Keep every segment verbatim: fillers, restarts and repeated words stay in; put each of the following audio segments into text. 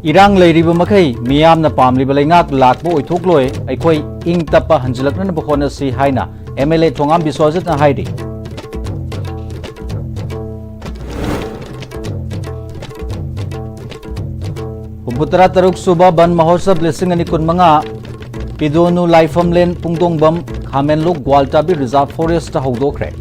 ꯏꯔꯥꯡ ꯂꯩꯔꯤꯕ ꯃꯈꯩ ꯃꯤꯌꯥꯝꯅ ꯄꯥꯝꯂꯤꯕ ꯂꯩꯉꯥꯛ ꯂꯥꯛꯄ ꯑꯣꯏꯊꯣꯛꯂꯣꯏ, ꯑꯩꯈꯣꯏ ꯏꯪ ꯇꯞꯄ ꯍꯟꯖꯤꯜꯂꯛꯅꯅꯕ ꯍꯣꯠꯅꯁꯤ ꯍꯥꯏꯅ ꯑꯦꯝ ꯑꯦꯜ ꯑꯦ ꯊꯣꯉꯥꯝ ꯕꯤꯁ꯭ꯋꯖꯤꯠꯅ ꯍꯥꯏꯔꯤ꯫ ꯍꯨꯝꯐꯨꯇꯔꯥ ꯇꯔꯨꯛ ꯁꯨꯕ ꯕꯟ ꯃꯍꯣꯠꯁꯕ ꯂꯤꯁꯤꯡ ꯑꯅꯤ ꯀꯨꯟꯃꯉꯥ ꯄꯤꯗꯣꯅꯨ ꯂꯥꯏꯐꯝꯂꯦꯟ ꯄꯨꯡꯗꯣꯡꯕꯝ ꯈꯥꯃꯦꯟꯂꯣꯛ ꯒ꯭ꯋꯥꯜꯇꯥꯕꯤ ꯔꯤꯖꯥꯔꯚ ꯐꯣꯔꯦꯁꯇ ꯍꯧꯗꯣꯛꯈ꯭ꯔꯦ꯫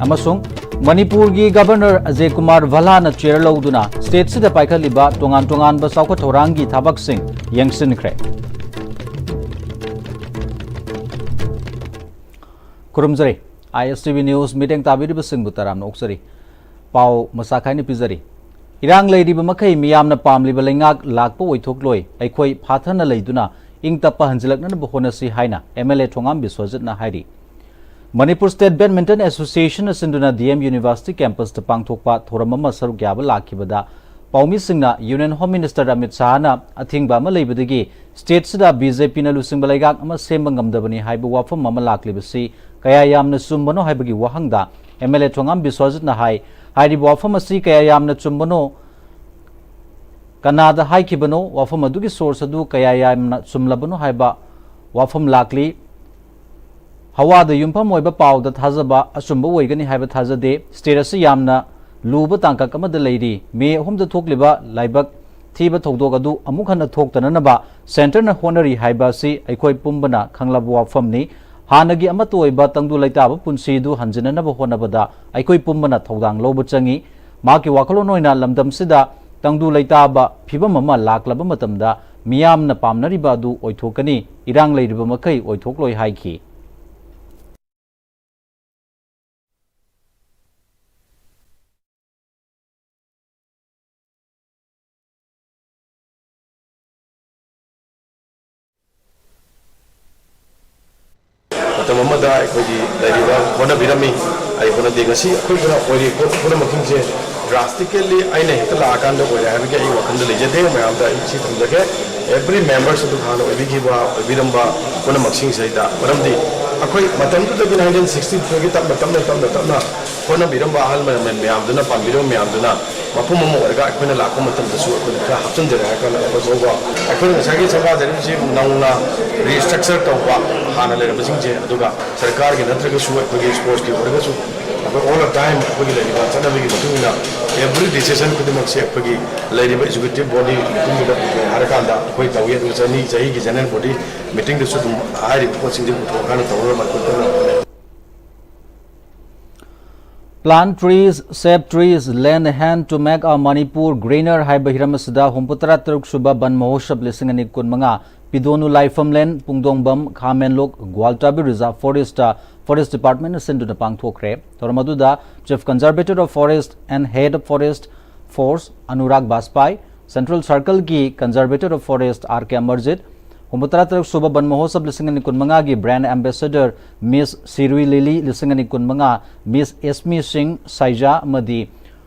ꯑꯃꯁꯨꯡ ꯃꯅꯤꯄꯨꯔꯒꯤ ꯒꯕꯔꯅꯔ ꯑꯖꯌ ꯀꯨꯃꯥꯔ ꯚꯜꯂꯥꯅ ꯆꯦꯌꯔ ꯂꯧꯗꯨꯅ ꯁ꯭ꯇꯦꯠꯁꯤꯗ ꯄꯥꯏꯈꯠꯂꯤꯕ ꯇꯣꯉꯥꯟ ꯇꯣꯉꯥꯟꯕ ꯆꯥꯎꯈꯠ ꯊꯧꯔꯥꯡꯒꯤ ꯊꯕꯛꯁꯤꯡ ꯌꯦꯡꯁꯤꯟꯈ꯭ꯔꯦ꯫ ꯈꯨꯔꯨꯝꯖꯔꯤ꯫ ꯑꯥꯏ ꯑꯦꯁ ꯇꯤ ꯚꯤ ꯅ꯭ꯌꯨꯁ ꯃꯤꯠꯌꯦꯡ ꯇꯥꯕꯤꯔꯤꯕꯁꯤꯡꯕꯨ ꯇꯔꯥꯝꯅ ꯑꯣꯛꯆꯔꯤ꯫ ꯄꯥꯎ ꯃꯁꯥ ꯈꯥꯏꯅ ꯄꯤꯖꯔꯤ꯫ ꯏꯔꯥꯡ ꯂꯩꯔꯤꯕ ꯃꯈꯩ ꯃꯤꯌꯥꯝꯅ ꯄꯥꯝꯂꯤꯕ ꯂꯩꯉꯥꯛ ꯂꯥꯛꯄ ꯑꯣꯏꯊꯣꯛꯂꯣꯏ, ꯑꯩꯈꯣꯏ ꯐꯥꯊꯅ ꯂꯩꯗꯨꯅ ꯏꯪ ꯇꯞꯄ ꯍꯟꯖꯤꯜꯂꯛꯅꯅꯕ ꯍꯣꯠꯅꯁꯤ ꯍꯥꯏꯅ ꯑꯦꯝ ꯑꯦꯜ ꯑꯦ ꯊꯣꯉꯥꯝ ꯕꯤꯁ꯭ꯋꯖꯤꯠꯅ ꯍꯥꯏꯔꯤ꯫ ꯃꯅꯤꯄꯨꯔ ꯁ꯭ꯇꯦꯠ ꯕꯦꯗꯃꯤꯟꯇꯟ ꯑꯦꯁꯣꯁꯤꯌꯦꯁꯟꯅ ꯁꯤꯟꯗꯨꯅ ꯗꯤ ꯑꯦꯝ ꯌꯨꯅꯤꯚꯔꯁꯤꯇꯤ ꯀꯦꯝꯄꯁꯇ ꯄꯥꯡꯊꯣꯛꯄ ꯊꯧꯔꯝ ꯑꯃ ꯁꯔꯨꯛ ꯌꯥꯕ ꯂꯥꯛꯈꯤꯕꯗ ꯄꯥꯎꯃꯤꯁꯤꯡꯅ ꯌꯨꯅꯤꯌꯟ ꯍꯣꯝ ꯃꯤꯅꯤꯁꯇꯔ ꯑꯃꯤꯠ ꯁꯥꯍꯅ ꯑꯊꯤꯡꯕ ꯑꯃ ꯂꯩꯕꯗꯒꯤ ꯁ꯭ꯇꯦꯠꯁꯤꯗ ꯕꯤ ꯖꯦ ꯄꯤꯅ ꯂꯨꯆꯤꯡꯕ ꯂꯩꯉꯥꯛ ꯑꯃ ꯁꯦꯝꯕ ꯉꯝꯗꯕꯅꯤ ꯍꯥꯏꯕ ꯋꯥꯐꯝ ꯑꯃ ꯂꯥꯛꯂꯤꯕꯁꯤ ꯀꯌꯥ ꯌꯥꯝꯅ ꯆꯨꯝꯕꯅꯣ ꯍꯥꯏꯕꯒꯤ ꯋꯥꯍꯪꯗ ꯑꯦꯝ ꯑꯦꯜ ꯑꯦ ꯊꯣꯉꯥꯝ ꯕꯤꯁ꯭ꯋꯖꯤꯠꯅ ꯍꯥꯏ, ꯍꯥꯏꯔꯤꯕ ꯋꯥꯐꯝ ꯑꯁꯤ ꯀꯌꯥ ꯌꯥꯝꯅ ꯆꯨꯝꯕꯅꯣ, ꯀꯅꯥꯗ ꯍꯥꯏꯈꯤꯕꯅꯣ, ꯋꯥꯐꯝ ꯑꯗꯨꯒꯤ ꯁꯣꯔꯁ ꯑꯗꯨ ꯀꯌꯥ ꯌꯥꯝꯅ ꯆꯨꯝꯂꯕꯅꯣ ꯍꯥꯏꯕ ꯋꯥꯐꯝ ꯂꯥꯛꯂꯤ꯫ ꯍꯋꯥꯗ ꯌꯨꯝꯐꯝ ꯑꯣꯏꯕ ꯄꯥꯎꯗ ꯊꯥꯖꯕ ꯑꯆꯨꯝꯕ ꯑꯣꯏꯒꯅꯤ ꯍꯥꯏꯕ ꯊꯥꯖꯗꯦ꯫ ꯁ꯭ꯇꯦꯠ ꯑꯁꯤ ꯌꯥꯝꯅ ꯂꯨꯕ ꯇꯥꯡꯀꯛ ꯑꯃꯗ ꯂꯩꯔꯤ꯫ ꯃꯦ ꯑꯍꯨꯝꯗ ꯊꯣꯛꯂꯤꯕ ꯂꯥꯏꯕꯛ ꯊꯤꯕ ꯊꯧꯗꯣꯛ ꯑꯗꯨ ꯑꯃꯨꯛ ꯍꯟꯅ ꯊꯣꯛꯇꯅꯅꯕ ꯁꯦꯟꯇꯔꯅ ꯍꯣꯠꯅꯔꯤ ꯍꯥꯏꯕ ꯑꯁꯤ ꯑꯩꯈꯣꯏ ꯄꯨꯝꯕꯅ ꯈꯪꯂꯕ ꯋꯥꯐꯝꯅꯤ꯫ ꯍꯥꯟꯅꯒꯤ ꯑꯃꯠꯇ ꯑꯣꯏꯕ ꯇꯪꯗꯨ ꯂꯩꯇꯥꯕ ꯄꯨꯟꯁꯤ ꯑꯗꯨ ꯍꯟꯖꯤꯟꯅꯅꯕ ꯍꯣꯠꯅꯕꯗ ꯑꯩꯈꯣꯏ ꯄꯨꯝꯕꯅ ꯊꯧꯗꯥꯡ ꯂꯧꯕ ꯆꯪꯏ꯫ ꯃꯍꯥꯛꯀꯤ ꯋꯥꯈꯜꯂꯣꯟ ꯑꯣꯏꯅ ꯂꯝꯗꯝꯁꯤꯗ ꯇꯪꯗꯨ ꯂꯩꯇꯥꯕ ꯐꯤꯕꯝ ꯑꯃ ꯂꯥꯛꯂꯕ ꯃꯇꯝꯗ ꯃꯤꯌꯥꯝꯅ ꯄꯥꯝꯅꯔꯤꯕ ꯑꯗꯨ ꯑꯣꯏꯊꯣꯛꯀꯅꯤ, ꯏꯔꯥꯡ ꯂꯩꯔꯤꯕ ꯃꯈꯩ ꯑꯣꯏꯊꯣꯛꯂꯣꯏ ꯍꯥꯏꯈꯤ꯫ ꯃꯇꯝ ꯑꯃꯗ ꯑꯩꯈꯣꯏꯒꯤ ꯂꯩꯔꯤꯕ ꯍꯣꯠꯅꯕꯤꯔꯝꯃꯤ꯫ ꯑꯩ ꯍꯣꯠꯅꯗꯦ꯫ ꯉꯁꯤ ꯑꯩꯈꯣꯏꯗ ꯑꯣꯏꯔꯤꯕ ꯄꯣꯠ ꯄꯨꯝꯅꯃꯛꯁꯤꯡꯁꯦ drastically ꯑꯩꯅ ꯍꯦꯛꯇ ꯂꯥꯛꯑꯀꯥꯟꯗ ꯑꯣꯏꯔꯦ ꯍꯥꯏꯕꯒꯤ ꯑꯩ ꯋꯥꯈꯜꯗ ꯂꯩꯖꯗꯦ꯫ ꯃꯌꯥꯝꯗ ꯑꯩ ꯁꯤ ꯊꯝꯖꯒꯦ꯫ Every members ꯑꯗꯨ ꯍꯥꯟꯅ ꯑꯣꯏꯕꯤꯈꯤꯕ, ꯑꯣꯏꯕꯤꯔꯝꯕ ꯄꯨꯝꯅꯃꯛꯁꯤꯡꯁꯤꯗꯩꯗ, ꯃꯔꯝꯗꯤ ꯑꯩꯈꯣꯏ ꯃꯇꯝꯗꯨꯗꯒꯤ nineteen sixty three ꯒꯤ ꯇꯞꯅ, ꯇꯞꯅ, ꯇꯞꯅ, ꯇꯞꯅ ꯍꯣꯠꯅꯕꯤꯔꯝꯕ ꯑꯍꯜ ꯂꯃꯟ ꯃꯌꯥꯝꯗꯨꯅ, ꯄꯥꯟꯕꯤꯔꯝꯕ ꯃꯌꯥꯝꯗꯨꯅ ꯃꯄꯨꯝ ꯑꯃ ꯑꯣꯏꯔꯒ ꯑꯩꯈꯣꯏꯅ ꯂꯥꯛꯄ ꯃꯇꯝꯗꯁꯨ ꯑꯩꯈꯣꯏꯅ ꯈꯔ ꯍꯥꯞꯆꯤꯟꯖꯔꯦ ꯍꯥꯏꯔꯀꯥꯟꯗ ꯑꯩꯈꯣꯏ ꯐꯥꯎꯕ, ꯑꯩꯈꯣꯏꯅ ꯉꯁꯥꯏꯒꯤ ꯁꯔꯀꯥꯔ ꯆꯠꯂꯤꯕꯁꯤ ꯅꯧꯅ restructure ꯇꯧꯕ, ꯍꯥꯟꯅ ꯂꯩꯔꯝꯕꯁꯤꯡꯁꯦ, ꯑꯗꯨꯒ ꯁꯔꯀꯥꯔꯒꯤ ꯅꯠꯇ꯭ꯔꯒꯁꯨ ꯑꯩꯈꯣꯏꯒꯤ sportsꯀꯤ ꯑꯣꯏꯔꯒꯁꯨ ꯑꯩꯈꯣꯏ all the time ꯑꯩꯈꯣꯏꯒꯤ ꯂꯩꯔꯤꯕ ꯆꯠꯅꯕꯤꯒꯤ ꯃꯇꯨꯡ ꯏꯟꯅ every decision ꯈꯨꯗꯤꯡꯃꯛꯁꯦ ꯑꯩꯈꯣꯏꯒꯤ ꯂꯩꯔꯤꯕ executive body ꯃꯇꯨꯡꯗ ꯍꯥꯏꯔꯀꯥꯟꯗ ꯑꯩꯈꯣꯏ ꯇꯧꯏ꯫ ꯑꯗꯨꯒ ꯆꯍꯤ, ꯆꯍꯤꯒꯤ general body meetingꯗꯁꯨ ꯑꯗꯨꯝ ꯍꯥꯏꯔꯤꯕ ꯄꯣꯠꯁꯤꯡꯁꯦ ꯄꯨꯊꯣꯛꯑꯀꯥꯟꯗ ꯇꯧꯅꯕ ꯑꯩꯈꯣꯏ ꯀꯟꯅ ꯍꯣꯠꯅꯩ꯫ Plant trees, save trees, lend a hand to make our Manipur greener ꯍꯥꯏꯕ ꯍꯤꯔꯝ ꯑꯁꯤꯗ ꯍꯨꯝꯐꯨꯇꯔꯥ ꯇꯔꯨꯛ ꯁꯨꯕ ꯕꯟ ꯃꯍꯣꯠꯁꯕ ꯂꯤꯁꯤꯡ ꯑꯅꯤ ꯀꯨꯟꯃꯉꯥ ꯄꯤꯗꯣꯅꯨ ꯂꯥꯏꯐꯝꯂꯦꯟ ꯄꯨꯡꯗꯣꯡꯕꯝ ꯈꯥꯃꯦꯟꯂꯣꯛ ꯒ꯭ꯋꯥꯜꯇꯥꯕꯤ ꯔꯤꯖꯥꯔꯚ ꯐꯣꯔꯦꯁꯇ Forest Department ꯁꯤꯟꯗꯨꯅ ꯄꯥꯡꯊꯣꯛꯈ꯭ꯔꯦ꯫ ꯊꯧꯔꯝ ꯑꯗꯨꯗ Chief Conservator of Forest and Head of Forest Force Anurag ꯕꯥꯖꯄꯥꯏ, Central Circleꯒꯤ Conservator of Forest R K Amarjit, ꯍꯨꯝꯐꯨꯇꯔꯥ ꯇꯔꯨꯛ ꯁꯨꯕ ꯕꯟ ꯃꯍꯣꯠꯁꯕ ꯂꯤꯁꯤꯡ ꯑꯅꯤ ꯀꯨꯟꯃꯉꯥꯒꯤ Brand Ambassador Miss ꯁꯤꯔꯨꯏ ꯂꯤꯂꯤ ꯂꯤꯁꯤꯡ ꯑꯅꯤ ꯀꯨꯟꯃꯉꯥ, Miss ꯏꯁꯃꯤ ꯁꯤꯡ ꯁꯥꯏꯖꯥ ꯑꯃꯗꯤ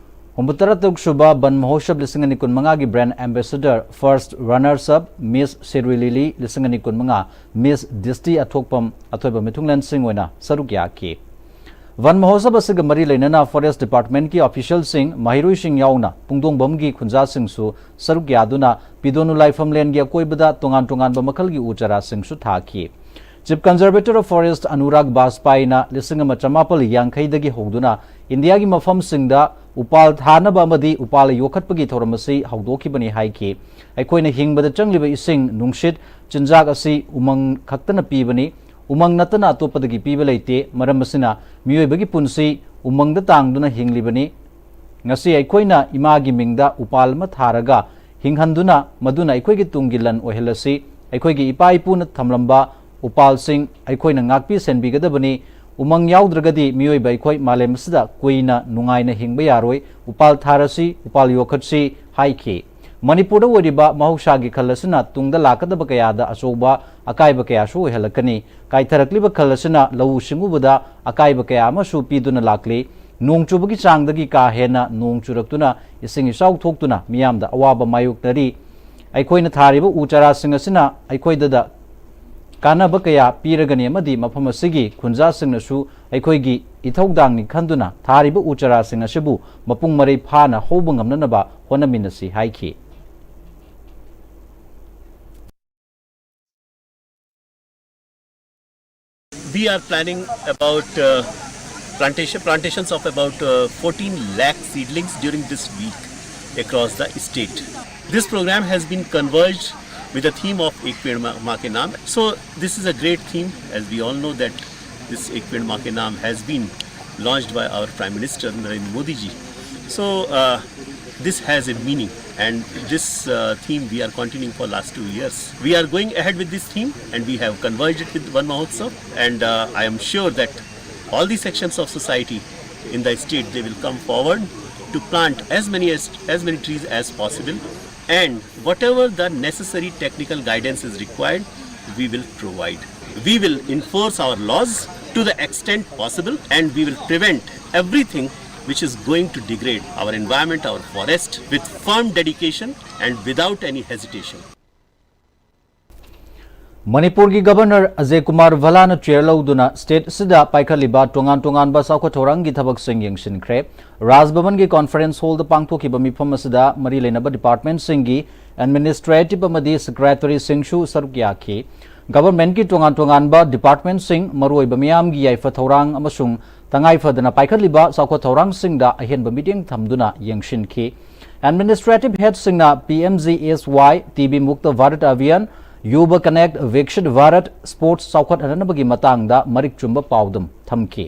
ꯍꯨꯝꯐꯨꯇꯔꯥ ꯇꯔꯨꯛ ꯁꯨꯕ ꯕꯟ ꯃꯍꯣꯠꯁꯕ ꯂꯤꯁꯤꯡ ꯑꯅꯤ ꯀꯨꯟꯃꯉꯥꯒꯤ Brand Ambassador First Runners Up Miss Shirui ꯂꯤꯂꯤ ꯂꯤꯁꯤꯡ ꯑꯅꯤ ꯀꯨꯟꯃꯉꯥ, Miss ꯗꯤꯁꯇꯤ ꯑꯊꯣꯛꯄꯝ ꯑꯊꯣꯏꯕ ꯃꯤꯊꯨꯡꯂꯦꯟꯁꯤꯡ ꯑꯣꯏꯅ ꯁꯔꯨꯛ ꯌꯥꯈꯤ꯫ ꯕꯟ ꯃꯍꯣꯠꯁꯕ ꯑꯁꯤꯒ ꯃꯔꯤ ꯂꯩꯅꯅ Forest Departmentꯀꯤ officialꯁꯤꯡ, ꯃꯍꯩꯔꯣꯏꯁꯤꯡ ꯌꯥꯎꯅ ꯄꯨꯡꯗꯣꯡꯕꯝꯒꯤ ꯈꯨꯟꯖꯥꯁꯤꯡꯁꯨ ꯁꯔꯨꯛ ꯌꯥꯗꯨꯅ ꯄꯤꯗꯣꯅꯨ ꯂꯥꯏꯐꯝꯂꯦꯟꯒꯤ ꯑꯀꯣꯏꯕꯗ ꯇꯣꯉꯥꯟ ꯇꯣꯉꯥꯟꯕ ꯃꯈꯜꯒꯤ ꯎ ꯆꯥꯔꯥꯁꯤꯡꯁꯨ ꯊꯥꯈꯤ꯫ Chief Conservator of Forest Anurag ꯕꯥꯖꯄꯥꯏꯅ ꯂꯤꯁꯤꯡ ꯑꯃ ꯆꯃꯥꯄꯜ ꯌꯥꯡꯈꯩꯗꯒꯤ ꯍꯧꯗꯨꯅ ꯏꯟꯗꯤꯌꯥꯒꯤ ꯃꯐꯝꯁꯤꯡꯗ ꯎꯄꯥꯜ ꯊꯥꯅꯕ ꯑꯃꯗꯤ ꯎꯄꯥꯜ ꯌꯣꯛꯈꯠꯄꯒꯤ ꯊꯧꯔꯝ ꯑꯁꯤ ꯍꯧꯗꯣꯛꯈꯤꯕꯅꯤ ꯍꯥꯏꯈꯤ꯫ ꯑꯩꯈꯣꯏꯅ ꯍꯤꯡꯕꯗ ꯆꯪꯂꯤꯕ ꯏꯁꯤꯡ, ꯅꯨꯡꯁꯤꯠ, ꯆꯤꯟꯖꯥꯛ ꯑꯁꯤ ꯎꯃꯪ ꯈꯛꯇꯅ ꯄꯤꯕꯅꯤ꯫ ꯎꯃꯪ ꯅꯠꯇꯅ ꯑꯇꯣꯞꯄꯗꯒꯤ ꯄꯤꯕ ꯂꯩꯇꯦ꯫ ꯃꯔꯝ ꯑꯁꯤꯅ ꯃꯤꯑꯣꯏꯕꯒꯤ ꯄꯨꯟꯁꯤ ꯎꯃꯪꯗ ꯇꯥꯡꯗꯨꯅ ꯍꯤꯡꯂꯤꯕꯅꯤ꯫ ꯉꯁꯤ ꯑꯩꯈꯣꯏꯅ ꯏꯃꯥꯒꯤ ꯃꯤꯡꯗ ꯎꯄꯥꯜ ꯑꯃ ꯊꯥꯔꯒ ꯍꯤꯡꯍꯟꯗꯨꯅ ꯃꯗꯨꯅ ꯑꯩꯈꯣꯏꯒꯤ ꯇꯨꯡꯒꯤ ꯂꯟ ꯑꯣꯏꯍꯜꯂꯁꯤ꯫ ꯑꯩꯈꯣꯏꯒꯤ ꯏꯄꯥ ꯏꯄꯨꯅ ꯊꯝꯂꯝꯕ ꯎꯄꯥꯜꯁꯤꯡ ꯑꯩꯈꯣꯏꯅ ꯉꯥꯛꯄꯤ ꯁꯦꯟꯕꯤꯒꯗꯕꯅꯤ꯫ ꯎꯃꯪ ꯌꯥꯎꯗ꯭ꯔꯒꯗꯤ ꯃꯤꯑꯣꯏꯕ ꯑꯩꯈꯣꯏ ꯃꯥꯂꯦꯝ ꯑꯁꯤꯗ ꯀꯨꯏꯅ ꯅꯨꯡꯉꯥꯏꯅ ꯍꯤꯡꯕ ꯌꯥꯔꯣꯏ꯫ ꯎꯄꯥꯜ ꯊꯥꯔꯁꯤ, ꯎꯄꯥꯜ ꯌꯣꯛꯈꯠꯁꯤ ꯍꯥꯏꯈꯤ꯫ ꯃꯅꯤꯄꯨꯔꯗ ꯑꯣꯏꯔꯤꯕ ꯃꯍꯧꯁꯥꯒꯤ ꯈꯜ ꯑꯁꯤꯅ ꯇꯨꯡꯗ ꯂꯥꯛꯀꯗꯕ ꯀꯌꯥꯗ ꯑꯆꯧꯕ ꯑꯀꯥꯏꯕ ꯀꯌꯥꯁꯨ ꯑꯣꯏꯍꯜꯂꯛꯀꯅꯤ꯫ ꯀꯥꯏꯊꯔꯛꯂꯤꯕ ꯈꯜ ꯑꯁꯤꯅ ꯂꯧꯎ ꯁꯤꯡꯎꯕꯗ ꯑꯀꯥꯏꯕ ꯀꯌꯥ ꯑꯃꯁꯨ ꯄꯤꯗꯨꯅ ꯂꯥꯛꯂꯤ꯫ ꯅꯣꯡ ꯆꯨꯕꯒꯤ ꯆꯥꯡꯗꯒꯤ ꯀꯥ ꯍꯦꯟꯅ ꯅꯣꯡ ꯆꯨꯔꯛꯇꯨꯅ ꯏꯁꯤꯡ ꯏꯆꯥꯎ ꯊꯣꯛꯇꯨꯅ ꯃꯤꯌꯥꯝꯗ ꯑꯋꯥꯕ ꯃꯥꯌꯣꯛꯅꯔꯤ꯫ ꯑꯩꯈꯣꯏꯅ ꯊꯥꯔꯤꯕ ꯎ ꯆꯥꯔꯥꯁꯤꯡ ꯑꯁꯤꯅ ꯑꯩꯈꯣꯏꯗꯗ ꯀꯥꯟꯅꯕ ꯀꯌꯥ ꯄꯤꯔꯒꯅꯤ ꯑꯃꯗꯤ ꯃꯐꯝ ꯑꯁꯤꯒꯤ ꯈꯨꯟꯖꯥꯁꯤꯡꯅꯁꯨ ꯑꯩꯈꯣꯏꯒꯤ ꯏꯊꯧꯗꯥꯡꯅꯤ ꯈꯟꯗꯨꯅ ꯊꯥꯔꯤꯕ ꯎ ꯆꯥꯔꯥꯁꯤꯡ ꯑꯁꯤꯕꯨ ꯃꯄꯨꯡ ꯃꯔꯩ ꯐꯥꯅ ꯍꯧꯕ ꯉꯝꯅꯅꯕ ꯍꯣꯠꯅꯃꯤꯟꯅꯁꯤ ꯍꯥꯏꯈꯤ꯫ We are planning about uh, plantation plantations of about uh, fourteen lakh seedlings during this week across the state. This program has been converged with the theme of Ek Ped Ma Ke Naam. So this is a great theme, as we all know that this Ek Ped Ma Ke Naam has been launched by our Prime Minister Narendra Modi ji. So uh, this has a meaning, and this uh, theme we are continuing for last two years. We are going ahead with this theme, and we have converged it with Van Mahotsav, and uh, I am sure that all the sections of society in the state, they will come forward to plant as many as, as many trees as possible, and whatever the necessary technical guidance is required, we will provide. We will enforce our laws to the extent possible, and we will prevent everything which is going to degrade our environment, our forest, with firm dedication and without any hesitation. ꯃꯅꯤꯄꯨꯔꯒꯤ governor ꯑꯖꯦ Kumar ꯚꯂꯥꯅ chair ꯂꯧꯗꯨꯅ state ꯑꯁꯤꯗ ꯄꯥꯏꯈꯠꯂꯤꯕ ꯇꯣꯉꯥꯟ ꯇꯣꯉꯥꯟꯕ ꯆꯥꯎꯈꯠ ꯊꯧꯔꯥꯡꯒꯤ ꯊꯕꯛꯁꯤꯡ ꯌꯦꯡꯁꯤꯟꯈ꯭ꯔꯦ꯫ ꯔꯥꯖ ꯚꯕꯟꯒꯤ conference ꯍꯣꯜꯗ ꯄꯥꯡꯊꯣꯛꯈꯤꯕ ꯃꯤꯐꯝ ꯑꯁꯤꯗ ꯃꯔꯤ ꯂꯩꯅꯕ ꯗꯤꯄꯥꯔꯠꯃꯦꯟꯠꯁꯤꯡꯒꯤ ꯑꯦꯗꯃꯤꯅꯤꯁꯇ꯭ꯔꯦꯇꯤꯚ ꯑꯃꯗꯤ ꯁꯦꯀ꯭ꯔꯦꯇꯔꯤꯁꯤꯡꯁꯨ ꯁꯔꯨꯛ ꯌꯥꯈꯤ꯫ ꯒꯕꯔꯃꯦꯟꯠꯀꯤ ꯇꯣꯉꯥꯟ ꯇꯣꯉꯥꯟꯕ ꯗꯤꯄꯥꯔꯠꯃꯦꯟꯠꯁꯤꯡ, ꯃꯔꯨꯑꯣꯏꯕ ꯃꯤꯌꯥꯝꯒꯤ ꯌꯥꯏꯐ ꯊꯧꯔꯥꯡ ꯑꯃꯁꯨꯡ ꯇꯉꯥꯏ ꯐꯗꯅ ꯄꯥꯏꯈꯠꯂꯤꯕ ꯆꯥꯎꯈꯠ ꯊꯧꯔꯥꯡꯁꯤꯡꯗ ꯑꯍꯦꯟꯕ ꯃꯤꯠꯌꯦꯡ ꯊꯝꯗꯨꯅ ꯌꯦꯡꯁꯤꯟꯈꯤ꯫ ꯑꯦꯗꯃꯤꯅꯤꯁꯇ꯭ꯔꯦꯇꯤꯚ ꯍꯦꯗꯁꯤꯡꯅ ꯄꯤ ꯑꯦꯝ ꯖꯤ ꯑꯦꯁ ꯋꯥꯏ, ꯇꯤ ꯕꯤ ꯃꯨꯛꯇ ꯚꯥꯔꯠ ꯑꯚꯤꯌꯥꯟ, ꯌꯨꯕ ꯀꯅꯦꯛꯠ, ꯚꯤꯛꯁꯤꯠ ꯚꯥꯔꯠ, ꯁ꯭ꯄꯣꯔꯠꯁ ꯆꯥꯎꯈꯠꯍꯟꯅꯕꯒꯤ ꯃꯇꯥꯡꯗ ꯃꯔꯤꯛ ꯆꯨꯝꯕ ꯄꯥꯎꯗꯝ ꯊꯝꯈꯤ꯫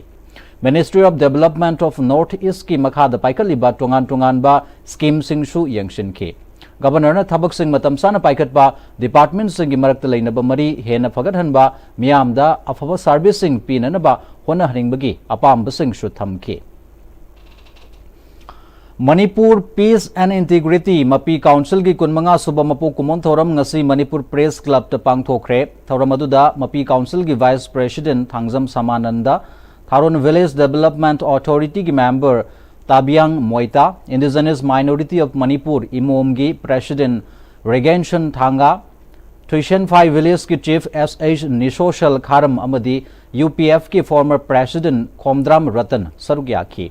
Ministry of Development of North Eastꯀꯤ ꯃꯈꯥꯗ ꯄꯥꯏꯈꯠꯂꯤꯕ ꯇꯣꯉꯥꯟ ꯇꯣꯉꯥꯟꯕ ꯁ꯭ꯀꯤꯝꯁꯤꯡꯁꯨ ꯌꯦꯡꯁꯤꯟꯈꯤ꯫ ꯒꯕꯔꯅꯔꯅ ꯊꯕꯛꯁꯤꯡ ꯃꯇꯝ ꯆꯥꯅ ꯄꯥꯏꯈꯠꯄ, ꯗꯤꯄꯥꯔꯠꯃꯦꯟꯠꯁꯤꯡꯒꯤ ꯃꯔꯛꯇ ꯂꯩꯅꯕ ꯃꯔꯤ ꯍꯦꯟꯅ ꯐꯒꯠꯍꯟꯕ, ꯃꯤꯌꯥꯝꯗ ꯑꯐꯕ ꯁꯔꯚꯤꯁꯁꯤꯡ ꯄꯤꯅꯅꯕ ꯍꯣꯠꯅꯍꯟꯅꯤꯡꯕꯒꯤ ꯑꯄꯥꯝꯕꯁꯤꯡꯁꯨ ꯊꯝꯈꯤ꯫ ꯃꯅꯤꯄꯨꯔ ꯄꯤꯁ ꯑꯦꯟ ꯏꯟꯇꯤꯒ꯭ꯔꯤꯇꯤ ꯃꯄꯤ ꯀꯥꯎꯟꯁꯤꯜꯒꯤ ꯀꯨꯟꯃꯉꯥ ꯁꯨꯕ ꯃꯄꯣꯛ ꯀꯨꯝꯑꯣꯟ ꯊꯧꯔꯝ ꯉꯁꯤ ꯃꯅꯤꯄꯨꯔ ꯄ꯭ꯔꯦꯁ ꯀ꯭ꯂꯕꯇ ꯄꯥꯡꯊꯣꯛꯈ꯭ꯔꯦ꯫ ꯊꯧꯔꯝ ꯑꯗꯨꯗ ꯃꯄꯤ ꯀꯥꯎꯟꯁꯤꯜꯒꯤ vice president Thangjam Samananda, Tharon village development ꯑꯣꯊꯣꯔꯤꯇꯤꯒꯤ ꯃꯦꯝꯕꯔ ꯇꯥꯕꯤꯌꯥꯡ ꯃꯣꯏꯇꯥ, ꯏꯟꯗꯤꯖꯤꯅꯁ ꯃꯥꯏꯅꯣꯔꯤꯇꯤ ꯑꯣꯐ ꯃꯅꯤꯄꯨꯔ, ꯏꯃꯣꯝꯒꯤ ꯄ꯭ꯔꯦꯁꯤꯗꯦꯟꯠ ꯔꯦꯒꯦꯟꯁꯟ ꯊꯥꯡꯒꯥ, ꯊꯨꯏꯁꯦꯟꯐꯥꯏ ꯚꯤꯂꯦꯖꯀꯤ chief S H Nisosel Kharam ꯑꯃꯗꯤ ꯌꯨ ꯄꯤ ꯑꯦꯐꯀꯤ former president ꯈꯣꯝꯗ꯭ꯔꯥꯝ ꯔꯇꯟ ꯁꯔꯨꯛ ꯌꯥꯈꯤ꯫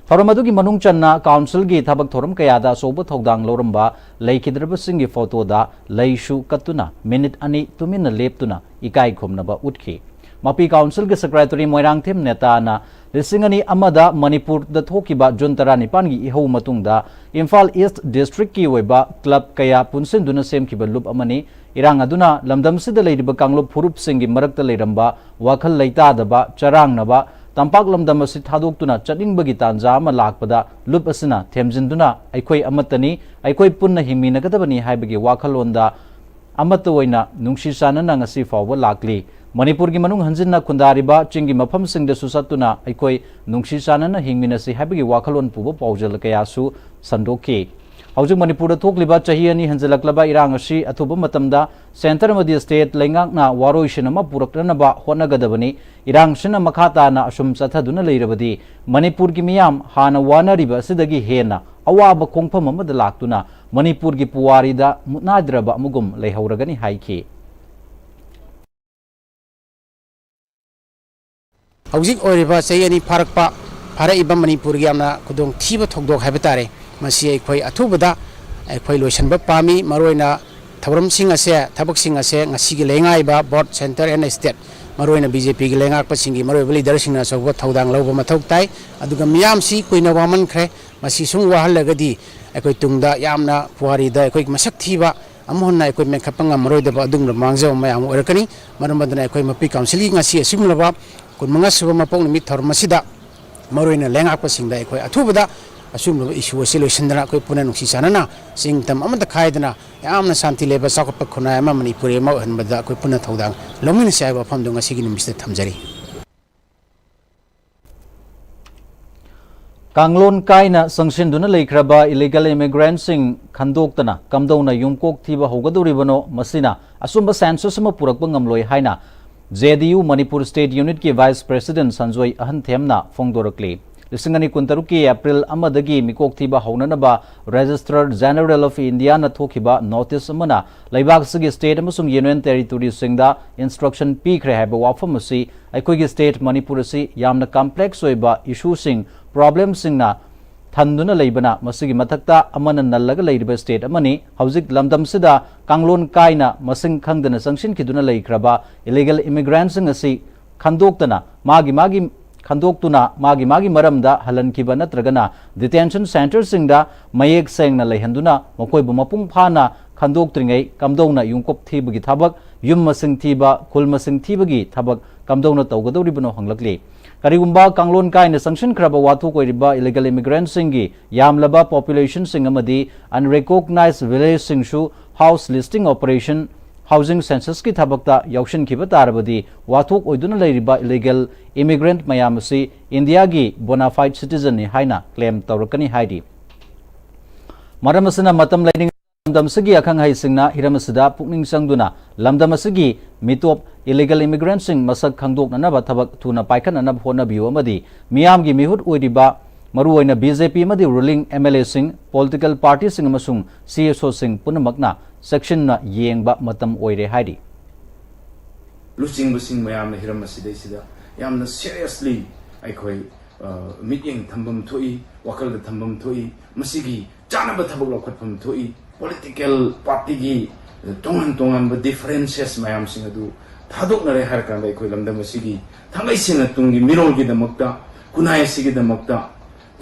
ꯊꯧꯔꯝ ꯑꯗꯨꯒꯤ ꯃꯅꯨꯡ ꯆꯟꯅ councilꯒꯤ ꯊꯕꯛ ꯊꯧꯔꯝ ꯀꯌꯥꯗ ꯑꯆꯧꯕ ꯊꯧꯗꯥꯡ ꯂꯧꯔꯝꯕ ꯂꯩꯈꯤꯗ꯭ꯔꯕꯁꯤꯡꯒꯤ photoꯗ ꯂꯩꯁꯨ ꯀꯠꯇꯨꯅ minute ꯑꯅꯤ ꯇꯨꯃꯤꯟꯅ ꯂꯦꯞꯇꯨꯅ ꯏꯀꯥꯏ ꯈꯨꯝꯅꯕ ꯎꯠꯈꯤ꯫ ꯃꯄꯤ councilꯒꯤ secretary ꯃꯣꯏꯔꯥꯡꯊꯦꯝ ꯅꯦꯇꯥꯅ ꯂꯤꯁꯤꯡ ꯑꯅꯤ ꯑꯃꯗ ꯃꯅꯤꯄꯨꯔꯗ ꯊꯣꯛꯈꯤꯕ June ꯇꯔꯥꯅꯤꯄꯥꯟꯒꯤ ꯏꯍꯧ ꯃꯇꯨꯡꯗ ꯏꯝꯐꯥꯜ East districtꯀꯤ ꯑꯣꯏꯕ club ꯀꯌꯥ ꯄꯨꯟꯁꯤꯟꯗꯨꯅ ꯁꯦꯝꯈꯤꯕ ꯂꯨꯞ ꯑꯃꯅꯤ꯫ ꯏꯔꯥꯡ ꯑꯗꯨꯅ ꯂꯝꯗꯝꯁꯤꯗ ꯂꯩꯔꯤꯕ ꯀꯥꯡꯂꯨꯞ ꯐꯨꯔꯨꯞꯁꯤꯡꯒꯤ ꯃꯔꯛꯇ ꯂꯩꯔꯝꯕ ꯋꯥꯈꯜ ꯂꯩꯇꯥꯗꯕ, ꯆꯔꯥꯡꯅꯕ, ꯇꯝꯄꯥꯛ ꯂꯝꯗꯝ ꯑꯁꯤ ꯊꯥꯗꯣꯛꯇꯨꯅ ꯆꯠꯅꯤꯡꯕꯒꯤ ꯇꯥꯟꯖꯥ ꯑꯃ ꯂꯥꯛꯄꯗ ꯂꯨꯞ ꯑꯁꯤꯅ ꯊꯦꯝꯖꯤꯟꯗꯨꯅ ꯑꯩꯈꯣꯏ ꯑꯃꯠꯇꯅꯤ, ꯑꯩꯈꯣꯏ ꯄꯨꯟꯅ ꯍꯤꯡꯃꯤꯟꯅꯒꯗꯕꯅꯤ ꯍꯥꯏꯕꯒꯤ ꯋꯥꯈꯜꯂꯣꯟꯗ ꯑꯃꯠꯇ ꯑꯣꯏꯅ ꯅꯨꯡꯁꯤ ꯆꯥꯟꯅꯅ ꯉꯁꯤ ꯐꯥꯎꯕ ꯂꯥꯛꯂꯤ꯫ ꯃꯅꯤꯄꯨꯔꯒꯤ ꯃꯅꯨꯡ ꯍꯟꯖꯤꯟꯅ ꯈꯨꯟꯗꯥꯔꯤꯕ ꯆꯤꯡꯒꯤ ꯃꯐꯝꯁꯤꯡꯗꯁꯨ ꯆꯠꯇꯨꯅ ꯑꯩꯈꯣꯏ ꯅꯨꯡꯁꯤ ꯆꯥꯟꯅꯅ ꯍꯤꯡꯃꯤꯟꯅꯁꯤ ꯍꯥꯏꯕꯒꯤ ꯋꯥꯈꯜꯂꯣꯟ ꯄꯨꯕ ꯄꯥꯎꯖꯦꯜ ꯀꯌꯥꯁꯨ ꯁꯟꯗꯣꯛꯈꯤ꯫ ꯍꯧꯖꯤꯛ ꯃꯅꯤꯄꯨꯔꯗ ꯊꯣꯛꯂꯤꯕ ꯆꯍꯤ ꯑꯅꯤ ꯍꯦꯟꯖꯜꯂꯛꯂꯕ ꯏꯔꯥꯡ ꯑꯁꯤ ꯑꯊꯨꯕ ꯃꯇꯝꯗ centre ꯑꯃꯗꯤ state ꯂꯩꯉꯥꯛꯅ ꯋꯥꯔꯣꯏꯁꯤꯟ ꯑꯃ ꯄꯨꯔꯛꯅꯅꯕ ꯍꯣꯠꯅꯒꯗꯕꯅꯤ꯫ ꯏꯔꯥꯡꯁꯤꯅ ꯃꯈꯥ ꯇꯥꯅ ꯑꯁꯨꯝ ꯆꯠꯊꯗꯨꯅ ꯂꯩꯔꯕꯗꯤ ꯃꯅꯤꯄꯨꯔꯒꯤ ꯃꯤꯌꯥꯝ ꯍꯥꯟꯅ ꯋꯥꯅꯔꯤꯕ ꯑꯁꯤꯗꯒꯤ ꯍꯦꯟꯅ ꯑꯋꯥꯕ ꯈꯣꯡꯐꯝ ꯑꯃꯗ ꯂꯥꯛꯇꯨꯅ ꯃꯅꯤꯄꯨꯔꯒꯤ ꯄꯨꯋꯥꯔꯤꯗ ꯃꯨꯠꯅꯥꯏꯗ꯭ꯔꯕ ꯑꯃꯒꯨꯝ ꯂꯩꯍꯧꯔꯒꯅꯤ ꯍꯥꯏꯈꯤ꯫ ꯍꯧꯖꯤꯛ ꯑꯣꯏꯔꯤꯕ ꯆꯍꯤ ꯑꯅꯤ ꯐꯥꯔꯛꯄ, ꯐꯥꯔꯛꯏꯕ ꯃꯅꯤꯄꯨꯔꯒꯤ ꯌꯥꯝꯅ ꯈꯨꯗꯣꯡꯊꯤꯕ ꯊꯧꯗꯣꯛ ꯍꯥꯏꯕ ꯇꯥꯔꯦ꯫ ꯃꯁꯤ ꯑꯩꯈꯣꯏ ꯑꯊꯨꯕꯗ ꯑꯩꯈꯣꯏ ꯂꯣꯏꯁꯤꯟꯕ ꯄꯥꯝꯃꯤ꯫ ꯃꯔꯨꯑꯣꯏꯅ ꯊꯧꯔꯝꯁꯤꯡ ꯑꯁꯦ, ꯊꯕꯛꯁꯤꯡ ꯑꯁꯦ ꯉꯁꯤꯒꯤ ꯂꯩꯉꯥꯛꯏꯕ both centre and state, ꯃꯔꯨꯑꯣꯏꯅ ꯕꯤ ꯖꯦ ꯄꯤꯒꯤ ꯂꯩꯉꯥꯛꯄꯁꯤꯡꯒꯤ ꯃꯔꯨꯑꯣꯏꯕ leaderꯁꯤꯡꯅ ꯑꯆꯧꯕ ꯊꯧꯗꯥꯡ ꯂꯧꯕ ꯃꯊꯧ ꯇꯥꯏ꯫ ꯑꯗꯨꯒ ꯃꯤꯌꯥꯝꯁꯤ ꯀꯨꯏꯅ ꯋꯥꯃꯟꯈ꯭ꯔꯦ꯫ ꯃꯁꯤ ꯁꯨꯝ ꯋꯥꯍꯜꯂꯒꯗꯤ ꯑꯩꯈꯣꯏ ꯇꯨꯡꯗ ꯌꯥꯝꯅ ꯄꯨꯋꯥꯔꯤꯗ ꯑꯩꯈꯣꯏꯒꯤ ꯃꯁꯛ ꯊꯤꯕ, ꯑꯃꯨꯛ ꯍꯟꯅ ꯑꯩꯈꯣꯏ ꯃꯦꯟꯈꯠꯄ ꯉꯝꯃꯔꯣꯏꯗꯕ ꯑꯗꯨꯒꯨꯝꯂꯕ ꯃꯥꯡꯖꯕ ꯃꯌꯥꯝ ꯑꯃ ꯑꯣꯏꯔꯛꯀꯅꯤ꯫ ꯃꯔꯝ ꯑꯗꯨꯅ ꯑꯩꯈꯣꯏ ꯃꯄꯤ councilꯒꯤ ꯉꯁꯤ ꯑꯁꯤꯒꯨꯝꯂꯕ ꯀꯨꯟꯃꯉꯥ ꯁꯨꯕ ꯃꯄꯣꯛ ꯅꯨꯃꯤꯠ ꯊꯧꯔꯝ ꯑꯁꯤꯗ ꯃꯔꯨꯑꯣꯏꯅ ꯂꯩꯉꯥꯛꯄꯁꯤꯡꯗ ꯑꯩꯈꯣꯏ ꯑꯊꯨꯕꯗ ꯑꯁꯤꯒꯨꯝꯂꯕ issue ꯑꯁꯤ ꯂꯣꯏꯁꯤꯟꯗꯅ ꯑꯩꯈꯣꯏ ꯄꯨꯟꯅ ꯅꯨꯡꯁꯤ ꯆꯥꯟꯅꯅ ꯆꯤꯡ ꯇꯝ ꯑꯃꯠꯇ ꯈꯥꯏꯗꯅ ꯌꯥꯝꯅ ꯁꯥꯟꯇꯤ ꯂꯩꯕ ꯆꯥꯎꯈꯠꯄ ꯈꯨꯟꯅꯥꯏ ꯑꯃ ꯃꯅꯤꯄꯨꯔꯤ ꯑꯃ ꯑꯣꯏꯍꯟꯕꯗ ꯑꯩꯈꯣꯏ ꯄꯨꯟꯅ ꯊꯧꯗꯥꯡ ꯂꯧꯃꯤꯟꯅꯁꯤ ꯍꯥꯏꯕ ꯋꯥꯐꯝꯗꯨ ꯉꯁꯤꯒꯤ ꯅꯨꯃꯤꯠꯁꯤꯗ ꯊꯝꯖꯔꯤ꯫ ꯀꯥꯡꯂꯣꯟ ꯀꯥꯏꯅ ꯆꯪꯁꯤꯟꯗꯨꯅ ꯂꯩꯈ꯭ꯔꯕ illegal immigrantꯁꯤꯡ ꯈꯟꯗꯣꯛꯇꯅ ꯀꯝꯗꯧꯅ ꯌꯨꯝꯀꯣꯛ ꯊꯤꯕ ꯍꯧꯒꯗꯧꯔꯤꯕꯅꯣ? ꯃꯁꯤꯅ ꯑꯆꯨꯝꯕ census ꯑꯃ ꯄꯨꯔꯛꯄ ꯉꯝꯂꯣꯏ ꯍꯥꯏꯅ J D U Manipur State Unitꯀꯤ Vice President Sanjoy ꯑꯍꯟꯊꯦꯝꯅ ꯐꯣꯡꯗꯣꯔꯛꯂꯤ꯫ ꯂꯤꯁꯤꯡ ꯑꯅꯤ ꯀꯨꯟꯇꯔꯨꯛꯀꯤ ꯑꯦꯄ꯭ꯔꯤꯜ ꯑꯃꯗꯒꯤ ꯃꯤꯀꯣꯛ ꯊꯤꯕ ꯍꯧꯅꯅꯕ Registrar General of Indiaꯅ ꯊꯣꯛꯈꯤꯕ notice ꯑꯃꯅ ꯂꯩꯕꯥꯛ ꯑꯁꯤꯒꯤ state ꯑꯃꯁꯨꯡ union territoryꯁꯤꯡꯗ instruction ꯄꯤꯈ꯭ꯔꯦ ꯍꯥꯏꯕ ꯋꯥꯐꯝ ꯑꯁꯤ ꯑꯩꯈꯣꯏꯒꯤ state ꯃꯅꯤꯄꯨꯔ ꯑꯁꯤ ꯌꯥꯝꯅ complex ꯑꯣꯏꯕ issueꯁꯤꯡ, problemꯁꯤꯡꯅ ꯊꯟꯗꯨꯅ ꯂꯩꯕꯅ, ꯃꯁꯤꯒꯤ ꯃꯊꯛꯇ ꯑꯃꯅ ꯅꯜꯂꯒ ꯂꯩꯔꯤꯕ state ꯑꯃꯅꯤ꯫ ꯍꯧꯖꯤꯛ ꯂꯝꯗꯝꯁꯤꯗ ꯀꯥꯡꯂꯣꯟ ꯀꯥꯏꯅ ꯃꯁꯤꯡ ꯈꯪꯗꯅ ꯆꯪꯁꯤꯟꯈꯤꯗꯨꯅ ꯂꯩꯈ꯭ꯔꯕ illegal immigrantꯁꯤꯡ ꯑꯁꯤ ꯈꯟꯗꯣꯛꯇꯅ ꯃꯥꯒꯤ ꯃꯥꯒꯤ ꯈꯟꯗꯣꯛꯇꯨꯅ ꯃꯥꯒꯤ ꯃꯥꯒꯤ ꯃꯔꯝꯗ ꯍꯜꯍꯟꯈꯤꯕ ꯅꯠꯇ꯭ꯔꯒꯅ detention centreꯁꯤꯡꯗ ꯃꯌꯦꯛ ꯁꯦꯡꯅ ꯂꯩꯍꯟꯗꯨꯅ ꯃꯈꯣꯏꯕꯨ ꯃꯄꯨꯡ ꯐꯥꯅ ꯈꯟꯗꯣꯛꯇ꯭ꯔꯤꯉꯩ ꯀꯝꯗꯧꯅ ꯌꯨꯝꯀꯣꯛ ꯊꯤꯕꯒꯤ ꯊꯕꯛ, ꯌꯨꯝ ꯃꯁꯤꯡ ꯊꯤꯕ, ꯈꯨꯜ ꯃꯁꯤꯡ ꯊꯤꯕꯒꯤ ꯊꯕꯛ ꯀꯝꯗꯧꯅ ꯇꯧꯒꯗꯧꯔꯤꯕꯅꯣ ꯍꯪꯂꯛꯂꯤ꯫ ꯀꯔꯤꯒꯨꯝꯕ ꯀꯥꯡꯂꯣꯟ ꯀꯥꯏꯅ ꯆꯪꯁꯤꯟꯈ꯭ꯔꯕ ꯋꯥꯊꯣꯛ ꯑꯣꯏꯔꯤꯕ illegal immigrantꯁꯤꯡꯒꯤ ꯌꯥꯝꯂꯕ populationꯁꯤꯡ ꯑꯃꯗꯤ unrecognized villageꯁꯤꯡꯁꯨ house listing operation, housing censusꯀꯤ ꯊꯕꯛꯇ ꯌꯥꯎꯁꯤꯟꯈꯤꯕ ꯇꯥꯔꯕꯗꯤ ꯋꯥꯊꯣꯛ ꯑꯣꯏꯗꯨꯅ ꯂꯩꯔꯤꯕ illegal immigrant ꯃꯌꯥꯝ ꯑꯁꯤ ꯏꯟꯗꯤꯌꯥꯒꯤ bona fide citizenꯅꯤ ꯍꯥꯏꯅ claim ꯇꯧꯔꯛꯀꯅꯤ ꯍꯥꯏꯔꯤ꯫ ꯃꯔꯝ ꯑꯁꯤꯅ ꯃꯇꯝ ꯂꯩꯔꯤꯉꯩ ꯂꯝꯗꯝ ꯑꯁꯤꯒꯤ ꯑꯈꯪ ꯑꯍꯩꯁꯤꯡꯅ ꯍꯤꯔꯝ ꯑꯁꯤꯗ ꯄꯨꯛꯅꯤꯡ ꯆꯪꯗꯨꯅ ꯂꯝꯗꯝ ꯑꯁꯤꯒꯤ ꯃꯤꯇꯣꯞ illegal immigrantꯁꯤꯡ ꯃꯁꯛ ꯈꯪꯗꯣꯛꯅꯅꯕ ꯊꯕꯛ ꯊꯨꯅ ꯄꯥꯏꯈꯠꯅꯅꯕ ꯍꯣꯠꯅꯕꯤꯌꯨ ꯑꯃꯗꯤ ꯃꯤꯌꯥꯝꯒꯤ ꯃꯤꯍꯨꯠ ꯑꯣꯏꯔꯤꯕ ꯃꯔꯨꯑꯣꯏꯅ BJP ꯑꯃꯗꯤ ruling MLAꯁꯤꯡ, political partyꯁꯤꯡ ꯑꯃꯁꯨꯡ CSOꯁꯤꯡ ꯄꯨꯝꯅꯃꯛꯅ ꯆꯦꯛꯁꯤꯟꯅ ꯌꯦꯡꯕ ꯃꯇꯝ ꯑꯣꯏꯔꯦ ꯍꯥꯏꯔꯤ꯫ ꯂꯨꯆꯤꯡꯕꯁꯤꯡ ꯃꯌꯥꯝꯅ ꯍꯤꯔꯝ ꯑꯁꯤꯗꯩꯁꯤꯗ ꯌꯥꯝꯅ seriously ꯑꯩꯈꯣꯏ, ꯑ, ꯃꯤꯠꯌꯦꯡ ꯊꯝꯐꯝ ꯊꯣꯛꯏ, ꯋꯥꯈꯜꯗ ꯊꯝꯐꯝ ꯊꯣꯛꯏ, ꯃꯁꯤꯒꯤ ꯆꯥꯅꯕ ꯊꯕꯛ ꯂꯧꯈꯠꯐꯝ ꯊꯣꯛꯏ꯫ Political partyꯒꯤ ꯇꯣꯉꯥꯟ ꯇꯣꯉꯥꯟꯕ differences ꯃꯌꯥꯝꯁꯤꯡ ꯑꯗꯨ ꯊꯥꯗꯣꯛꯅꯔꯦ ꯍꯥꯏꯔꯀꯥꯟꯗ ꯑꯩꯈꯣꯏ ꯂꯝꯗꯝ ꯑꯁꯤꯒꯤ ꯊꯥꯡꯒꯩ ꯁꯦꯡꯅ ꯇꯨꯡꯒꯤ ꯃꯤꯔꯣꯜꯒꯤꯗꯃꯛꯇ, ꯈꯨꯟꯅꯥꯏ ꯑꯁꯤꯒꯤꯗꯃꯛꯇ,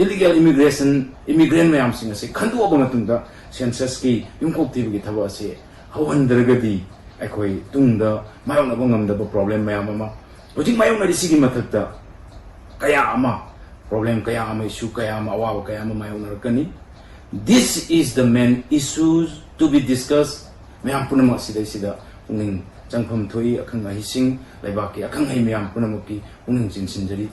illegal immigration, immigrant ꯃꯌꯥꯝꯁꯤꯡ ꯑꯁꯤ ꯈꯟꯗꯣꯛꯑꯕ ꯃꯇꯨꯡꯗ censusꯀꯤ ꯌꯨꯝꯀꯣꯛ ꯊꯤꯕꯒꯤ ꯊꯕꯛ ꯑꯁꯤ ꯍꯧꯍꯟꯗ꯭ꯔꯒꯗꯤ ꯑꯩꯈꯣꯏ ꯇꯨꯡꯗ ꯃꯥꯌꯣꯛꯅꯕ ꯉꯝꯗꯕ problem ꯃꯌꯥꯝ ꯑꯃ, ꯍꯧꯖꯤꯛ ꯃꯥꯌꯣꯛꯅꯔꯤꯁꯤꯒꯤ ꯃꯊꯛꯇ ꯀꯌꯥ ꯑꯃ, problem ꯀꯌꯥ ꯑꯃ, issue ꯀꯌꯥ ꯑꯃ, ꯑꯋꯥꯕ ꯀꯌꯥ ꯑꯃ ꯃꯥꯌꯣꯛꯅꯔꯛꯀꯅꯤ꯫ This is the main issues to be discussed꯫ ꯃꯌꯥꯝ ꯄꯨꯝꯅꯃꯛ ꯁꯤꯗꯩꯁꯤꯗ ꯄꯨꯛꯅꯤꯡ ꯆꯪꯐꯝ ꯊꯣꯛꯏ꯫ ꯑꯈꯪ ꯑꯍꯩꯁꯤꯡ, ꯂꯩꯕꯥꯛꯀꯤ ꯑꯈꯪ ꯑꯍꯩ ꯃꯌꯥꯝ ꯄꯨꯝꯅꯃꯛꯀꯤ ꯄꯨꯛꯅꯤꯡ ꯆꯤꯡꯁꯤꯟꯖꯔꯤ꯫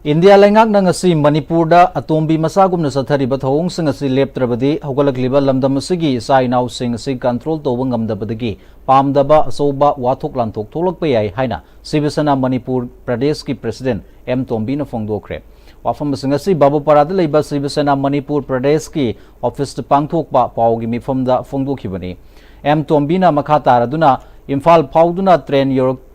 ꯏꯟꯗꯤꯌꯥ ꯂꯩꯉꯥꯛꯅ ꯉꯁꯤ ꯃꯅꯤꯄꯨꯔꯗ ꯑꯇꯣꯝꯕꯤ ꯃꯆꯥꯒꯨꯝꯅ ꯆꯠꯊꯔꯤꯕ ꯊꯧꯑꯣꯡꯁꯤꯡ ꯑꯁꯤ ꯂꯦꯞꯇ꯭ꯔꯕꯗꯤ ꯍꯧꯒꯠꯂꯛꯂꯤꯕ ꯂꯝꯗꯝ ꯑꯁꯤꯒꯤ ꯏꯆꯥ ꯏꯅꯥꯎꯁꯤꯡ ꯑꯁꯤ ꯀꯟꯇ꯭ꯔꯣꯜ ꯇꯧꯕ ꯉꯝꯗꯕꯗꯒꯤ ꯄꯥꯝꯗꯕ ꯑꯆꯧꯕ ꯋꯥꯊꯣꯛ ꯂꯥꯟꯊꯣꯛ ꯊꯣꯛꯂꯛꯄ ꯌꯥꯏ ꯍꯥꯏꯅ ꯁꯤꯕ ꯁꯦꯅꯥ ꯃꯅꯤꯄꯨꯔ ꯄ꯭ꯔꯗꯦꯁꯀꯤ ꯄ꯭ꯔꯁꯤꯗꯦꯟ ꯑꯦꯝ ꯇꯣꯝꯕꯤꯅ ꯐꯣꯡꯗꯣꯛꯈ꯭ꯔꯦ꯫ ꯋꯥꯐꯝꯁꯤꯡ ꯑꯁꯤ ꯕꯥꯕꯨꯄꯥꯔꯥꯗ ꯂꯩꯕ ꯁꯤꯕ ꯁꯦꯅꯥ ꯃꯅꯤꯄꯨꯔ ꯄ꯭ꯔꯗꯦꯁꯀꯤ ꯑꯣꯐꯤꯁꯇ ꯄꯥꯡꯊꯣꯛꯄ ꯄꯥꯎꯒꯤ ꯃꯤꯐꯝꯗ ꯐꯣꯡꯗꯣꯛꯈꯤꯕꯅꯤ꯫ ꯑꯦꯝ ꯇꯣꯝꯕꯤꯅ ꯃꯈꯥ ꯇꯥꯔꯗꯨꯅ ꯏꯝꯐꯥꯜ ꯐꯥꯎꯗꯨꯅ ꯇ꯭ꯔꯦꯟ ꯌꯧꯔꯛ-,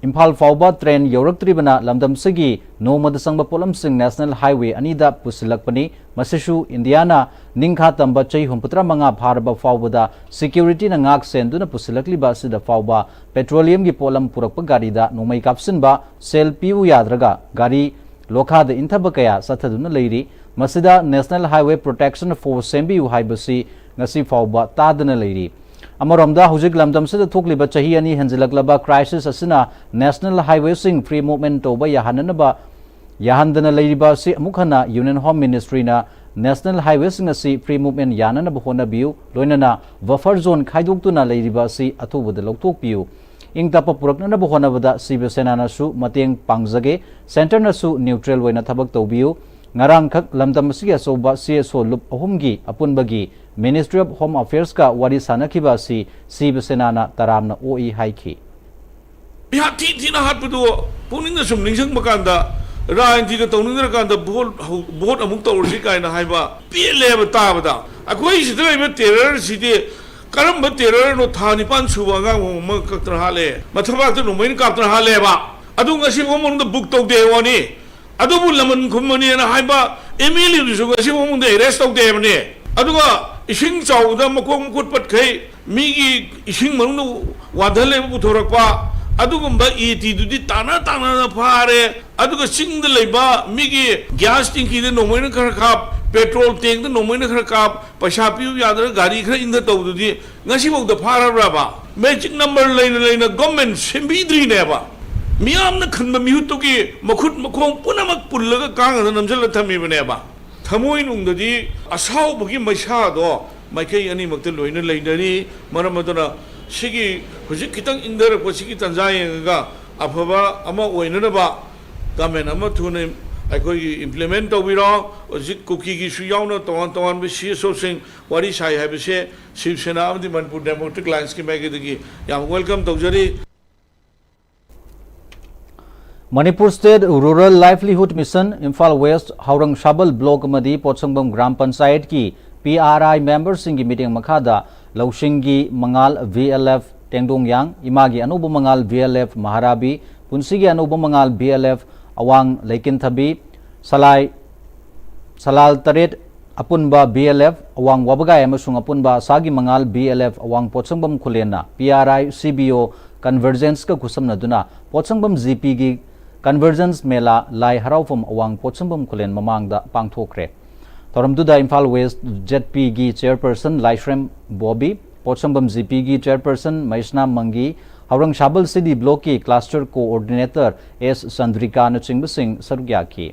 ꯏꯝꯐꯥꯜ ꯐꯥꯎꯕ ꯇ꯭ꯔꯦꯟ ꯌꯧꯔꯛꯇ꯭ꯔꯤꯕꯅ ꯂꯝꯗꯝꯁꯤꯒꯤ ꯅꯣꯡꯃꯗ ꯆꯪꯕ ꯄꯣꯠꯂꯝꯁꯤꯡ ꯅꯦꯁꯅꯦꯜ ꯍꯥꯏꯋꯦ ꯑꯅꯤꯗ ꯄꯨꯁꯤꯜꯂꯛꯄꯅꯤ꯫ ꯃꯁꯤꯁꯨ ꯏꯟꯗꯤꯌꯥꯅ ꯅꯤꯡꯈꯥ ꯇꯝꯕ ꯆꯍꯤ ꯍꯨꯝꯐꯨꯇꯔꯥ ꯃꯉꯥ ꯐꯥꯔꯕ ꯐꯥꯎꯕꯗ ꯁꯦꯀ꯭ꯌꯨꯔꯤꯇꯤꯅ ꯉꯥꯛ ꯁꯦꯟꯗꯨꯅ ꯄꯨꯁꯤꯜꯂꯛꯂꯤꯕ ꯑꯁꯤꯗ ꯐꯥꯎꯕ ꯄꯦꯇ꯭ꯔꯣꯂꯤꯌꯝꯒꯤ ꯄꯣꯠꯂꯝ ꯄꯨꯔꯛꯄ ꯒꯥꯔꯤꯗ ꯅꯣꯡꯃꯩ ꯀꯥꯞꯁꯤꯟꯕ, ꯁꯦꯜ ꯄꯤꯌꯨ ꯌꯥꯗ꯭ꯔꯒ ꯒꯥꯔꯤ ꯂꯣꯈꯥꯗ ꯏꯟꯊꯕ ꯀꯌꯥ ꯆꯠꯊꯗꯨꯅ ꯂꯩꯔꯤ꯫ ꯃꯁꯤꯗ ꯅꯦꯁꯅꯦꯜ ꯍꯥꯏꯋꯦ ꯄ꯭ꯔꯣꯇꯦꯛꯁꯟ ꯐꯣꯔꯁ ꯁꯦꯝꯕꯤꯌꯨ ꯍꯥꯏꯕꯁꯤ ꯉꯁꯤ ꯐꯥꯎꯕ ꯇꯥꯗꯅ ꯂꯩꯔꯤ꯫ ꯑꯃꯔꯣꯝꯗ ꯍꯧꯖꯤꯛ ꯂꯝꯗꯝꯁꯤꯗ ꯊꯣꯛꯂꯤꯕ ꯆꯍꯤ ꯑꯅꯤ ꯍꯦꯟꯖꯤꯜꯂꯛꯂꯕ ꯀ꯭ꯔꯥꯏꯁꯤꯁ ꯑꯁꯤꯅ ꯅꯦꯁꯅꯦꯜ ꯍꯥꯏꯋꯦꯁꯤꯡ ꯐ꯭ꯔꯤ ꯃꯨꯚꯃꯦꯟ ꯇꯧꯕ ꯌꯥꯍꯟꯅꯅꯕ, ꯌꯥꯍꯟꯗꯅ ꯂꯩꯔꯤꯕ ꯑꯁꯤ ꯑꯃꯨꯛ ꯍꯟꯅ ꯌꯨꯅꯤꯌꯟ ꯍꯣꯝ ꯃꯤꯅꯤꯁꯇ꯭ꯔꯤꯅ ꯅꯦꯁꯅꯦꯜ ꯍꯥꯏꯋꯦꯁꯤꯡ ꯑꯁꯤ ꯐ꯭ꯔꯤ ꯃꯨꯚꯃꯦꯟ ꯌꯥꯅꯅꯕ ꯍꯣꯠꯅꯕꯤꯌꯨ, ꯂꯣꯏꯅꯅ ꯕꯐꯔ ꯖꯣꯟ ꯈꯥꯏꯗꯣꯛꯇꯨꯅ ꯂꯩꯔꯤꯕ ꯑꯁꯤ ꯑꯊꯨꯕꯗ ꯂꯧꯊꯣꯛꯄꯤꯌꯨ꯫ ꯏꯪ ꯇꯞꯄ ꯄꯨꯔꯛꯅꯅꯕ ꯍꯣꯠꯅꯕꯗ ꯁꯤꯕ ꯁꯦꯅꯥꯅꯁꯨ ꯃꯇꯦꯡ ꯄꯥꯡꯖꯒꯦ, ꯁꯦꯟꯇꯔꯅꯁꯨ ꯅ꯭ꯌꯨꯇ꯭ꯔꯦꯜ ꯑꯣꯏꯅ ꯊꯕꯛ ꯇꯧꯕꯤꯌꯨ꯫ ꯉꯔꯥꯡꯈꯛ ꯂꯝꯗꯝ ꯑꯁꯤꯒꯤ ꯑꯆꯧꯕ ꯁꯤ ꯑꯦꯁ ꯑꯣ ꯂꯨꯞ ꯑꯍꯨꯝꯒꯤ ꯑꯄꯨꯟꯕꯒꯤ ꯃꯤꯅꯤꯁꯇ꯭ꯔꯤ ꯑꯣꯐ ꯍꯣꯝ ꯑꯐꯦꯌꯔꯁꯀ ꯋꯥꯔꯤ ꯁꯥꯟꯅꯈꯤꯕ ꯑꯁꯤ ꯁꯤꯕ ꯁꯦꯅꯥꯅ ꯇꯔꯥꯝꯅ ꯑꯣꯛꯏ ꯍꯥꯏꯈꯤ꯫ ꯄꯩꯁꯥ ꯊꯤ ꯊꯤꯅ ꯍꯥꯠꯄꯗꯨ ꯄꯨꯛꯅꯤꯡꯗ ꯁꯨꯝ ꯅꯤꯡꯁꯤꯡꯕ ꯀꯥꯟꯗ, ꯔꯥꯖꯅꯤꯇꯤꯒ ꯇꯧꯅꯤꯡꯗ꯭ꯔꯀꯥꯟꯗ ꯚꯣꯠ ꯍꯧ-, ꯚꯣꯠ ꯑꯃꯨꯛ ꯇꯧꯔꯁꯤ ꯀꯥꯏꯅ ꯍꯥꯏꯕ ꯄꯦꯜꯂꯦꯕ ꯇꯥꯕꯗ꯫ ꯑꯩꯈꯣꯏ ꯁꯤꯗ ꯂꯩꯕ ꯇꯦꯔꯔꯁꯤꯗꯤ ꯀꯔꯝꯕ ꯇꯦꯔꯔꯅꯣ? ꯊꯥ ꯅꯤꯄꯥꯟ ꯁꯨꯕ ꯑꯉꯥꯡ ꯑꯃ ꯀꯛꯇꯅ ꯍꯥꯠꯂꯦ, ꯃꯊꯕꯥꯛꯇ ꯅꯣꯡꯃꯩꯅ ꯀꯥꯞꯇꯅ ꯍꯥꯠꯂꯦꯕ꯫ ꯑꯗꯨ ꯉꯁꯤ ꯐꯥꯎ ꯃꯅꯨꯡꯗ ꯕꯨꯛ ꯇꯧꯗꯦ ꯋꯥꯅꯤ꯫ ꯑꯗꯨꯕꯨ ꯂꯃꯟ ꯈꯨꯝꯕꯅꯦꯅ ꯍꯥꯏꯕ ꯑꯦꯝ ꯑꯦꯜ ꯑꯦꯗꯨꯁꯨ ꯉꯁꯤ ꯐꯥꯎꯕꯗ ꯑꯦꯔꯦꯁ ꯇꯧꯗꯦ ꯍꯥꯏꯕꯅꯦ꯫ ꯑꯗꯨꯒ ꯏꯁꯤꯡ ꯆꯥꯎꯕꯗ ꯃꯈꯣꯡ ꯃꯈꯨꯠ ꯄꯠꯈꯩ ꯃꯤꯒꯤ ꯏꯁꯤꯡ ꯃꯅꯨꯡꯗ ꯋꯥꯟꯊ ꯂꯩꯕ ꯄꯨꯊꯣꯔꯛꯄ, ꯑꯗꯨꯒꯨꯝꯕ ꯑꯦ ꯇꯤꯗꯨꯗꯤ ꯇꯥꯅ ꯇꯥꯅꯅ ꯐꯥꯔꯦ꯫ ꯑꯗꯨꯒ ꯆꯤꯡꯗ ꯂꯩꯕ ꯃꯤꯒꯤ ꯒ꯭ꯌꯥꯁ ꯇꯦꯡꯀꯤꯗ ꯅꯣꯡꯃꯩꯅ ꯈꯔ ꯀꯥꯞ, ꯄꯦꯇ꯭ꯔꯣꯜ ꯇꯦꯡꯗ ꯅꯣꯡꯃꯩꯅ ꯈꯔ ꯀꯥꯞ, ꯄꯩꯁꯥ ꯄꯤꯌꯨ ꯌꯥꯗ꯭ꯔꯒ ꯒꯥꯔꯤ ꯈꯔ ꯏꯟꯗ ꯇꯧꯕꯗꯨꯗꯤ ꯉꯁꯤꯐꯥꯎꯗ ꯐꯥꯔꯕ꯭ꯔꯕ? ꯃꯦꯖꯤꯛ ꯅꯝꯕꯔ ꯂꯩꯅ ꯂꯩꯅ ꯒꯣꯔꯃꯦꯟ ꯁꯦꯝꯕꯤꯗ꯭ꯔꯤꯅꯦꯕ꯫ ꯃꯤꯌꯥꯝꯅ ꯈꯟꯕ ꯃꯤꯍꯨꯠꯇꯨꯒꯤ ꯃꯈꯨꯠ ꯃꯈꯣꯡ ꯄꯨꯝꯅꯃꯛ ꯄꯨꯜꯂꯒ ꯀꯥꯡꯗ ꯅꯝꯁꯤꯜꯂ ꯊꯝꯃꯤꯕꯅꯦꯕ꯫ ꯊꯃꯣꯏꯅꯨꯡꯗꯗꯤ ꯑꯁꯥꯎꯕꯒꯤ ꯃꯩꯁꯥꯗꯣ ꯃꯥꯏꯀꯩ ꯑꯅꯤꯃꯛꯇ ꯂꯣꯏꯅ ꯂꯩꯅꯔꯤ꯫ ꯃꯔꯝ ꯑꯗꯨꯅ ꯁꯤꯒꯤ ꯍꯧꯖꯤꯛ ꯈꯤꯇꯪ ꯏꯪꯊꯔꯛꯄ ꯁꯤꯒꯤ ꯇꯥꯟꯖꯥ ꯌꯦꯡꯉꯒ ꯑꯐꯕ ꯑꯃ ꯑꯣꯏꯅꯅꯕ ꯒꯃꯦꯟ ꯑꯃ ꯊꯨꯅ ꯑꯩꯈꯣꯏꯒꯤ ꯏꯝꯄ꯭ꯂꯤꯃꯦꯟ ꯇꯧꯕꯤꯔꯣ꯫ ꯍꯧꯖꯤꯛ ꯀꯨꯀꯤꯒꯤꯁꯨ ꯌꯥꯎꯅ ꯇꯣꯉꯥꯟ ꯇꯣꯉꯥꯟꯕ ꯁꯤ ꯑꯦꯁ ꯑꯣꯁꯤꯡ ꯋꯥꯔꯤ ꯁꯥꯏ ꯍꯥꯏꯕꯁꯦ ꯁꯤꯕ ꯁꯦꯅꯥ ꯑꯃꯗꯤ ꯃꯅꯤꯄꯨꯔ ꯗꯦꯃꯣꯀ꯭ꯔꯦꯇꯤꯛ ꯑꯦꯂꯥꯏꯟꯁꯀꯤ ꯃꯥꯏꯀꯩꯗꯒꯤ ꯌꯥꯝ ꯋꯦꯜꯀꯝ ꯇꯧꯖꯔꯤ꯫ Manipur state rural livelihood mission, Imphal west, ꯍꯥꯎꯔꯪ ꯁꯥꯕꯜ ꯕ꯭ꯂꯣꯛ ꯑꯃꯗꯤ ꯄꯣꯠꯁꯪꯕꯝ ꯒ꯭ꯔꯥꯝ ꯄꯟꯆꯥꯌꯠꯀꯤ ꯄꯤ ꯑꯥꯔ ꯑꯥꯏ ꯃꯦꯝꯕꯔꯁꯤꯡꯒꯤ ꯃꯤꯠꯌꯦꯡ ꯃꯈꯥꯗ ꯂꯧꯁꯤꯡꯒꯤ ꯃꯉꯥꯜ ꯚꯤ ꯑꯦꯜ ꯑꯦꯐ ꯇꯦꯡꯗꯣꯡꯌꯥꯡ, ꯏꯃꯥꯒꯤ ꯑꯅꯧꯕ ꯃꯉꯥꯜ ꯚꯤ ꯑꯦꯜ ꯑꯦꯐ ꯃꯍꯥꯔꯥꯕꯤ, ꯄꯨꯟꯁꯤꯒꯤ ꯑꯅꯧꯕ ꯃꯉꯥꯜ ꯚꯤ ꯑꯦꯜ ꯑꯦꯐ ꯑꯋꯥꯡ ꯂꯩꯀꯤꯟꯊꯕꯤ, ꯁꯂꯥꯏ, ꯁꯂꯥꯜ ꯇꯔꯦꯠ ꯑꯄꯨꯟꯕ ꯚꯤ ꯑꯦꯜ ꯑꯦꯐ ꯑꯋꯥꯡ ꯋꯥꯕꯒꯥꯏ ꯑꯃꯁꯨꯡ ꯑꯄꯨꯟꯕ ꯑꯁꯥꯒꯤ ꯃꯉꯥꯜ ꯚꯤ ꯑꯦꯜ ꯑꯦꯐ ꯑꯋꯥꯡ ꯄꯣꯠꯁꯪꯕꯝ ꯈꯨꯂꯦꯟꯅ P R I C B ꯑꯣ ꯀꯟꯚꯔꯖꯦꯟꯁꯀ ꯈꯨꯠꯁꯝꯅꯗꯨꯅ ꯄꯣꯠꯁꯪꯕꯝ ꯖꯤ ꯄꯤꯒꯤ ꯀꯟꯚꯔꯖꯦꯟꯁ ꯃꯦꯂꯥ ꯂꯥꯏ ꯍꯔꯥꯎꯐꯝ ꯑꯋꯥꯡ ꯄꯣꯠꯁꯪꯕꯝ ꯈꯨꯂꯦꯟ ꯃꯃꯥꯡꯗ ꯄꯥꯡꯊꯣꯛꯈ꯭ꯔꯦ꯫ ꯊꯧꯔꯝꯗꯨꯗ ꯏꯝꯐꯥꯜ ꯋꯦꯁ꯭ꯠ ꯖꯦꯠ ꯄꯤꯒꯤ ꯆꯦꯌꯔꯄꯔꯁꯟ ꯂꯥꯏꯁ꯭ꯔꯦꯝ ꯕꯣꯕꯤ, ꯄꯣꯠꯁꯪꯕꯝ ꯖꯤ ꯄꯤꯒꯤ ꯆꯦꯌꯔꯄꯔꯁꯟ ꯃꯩꯁꯅꯥꯝ ꯃꯪꯒꯤ, ꯍꯥꯎꯔꯪ ꯁꯥꯕꯜ ꯁꯤꯗꯤ ꯕ꯭ꯂꯣꯛꯀꯤ ꯀ꯭ꯂꯁꯇꯔ ꯀꯣꯑꯣꯔꯗꯤꯅꯦꯇꯔ ꯑꯦꯁ ꯆꯟꯗ꯭ꯔꯤꯀꯥꯅꯆꯤꯡꯕꯁꯤꯡ ꯁꯔꯨꯛ ꯌꯥꯈꯤ꯫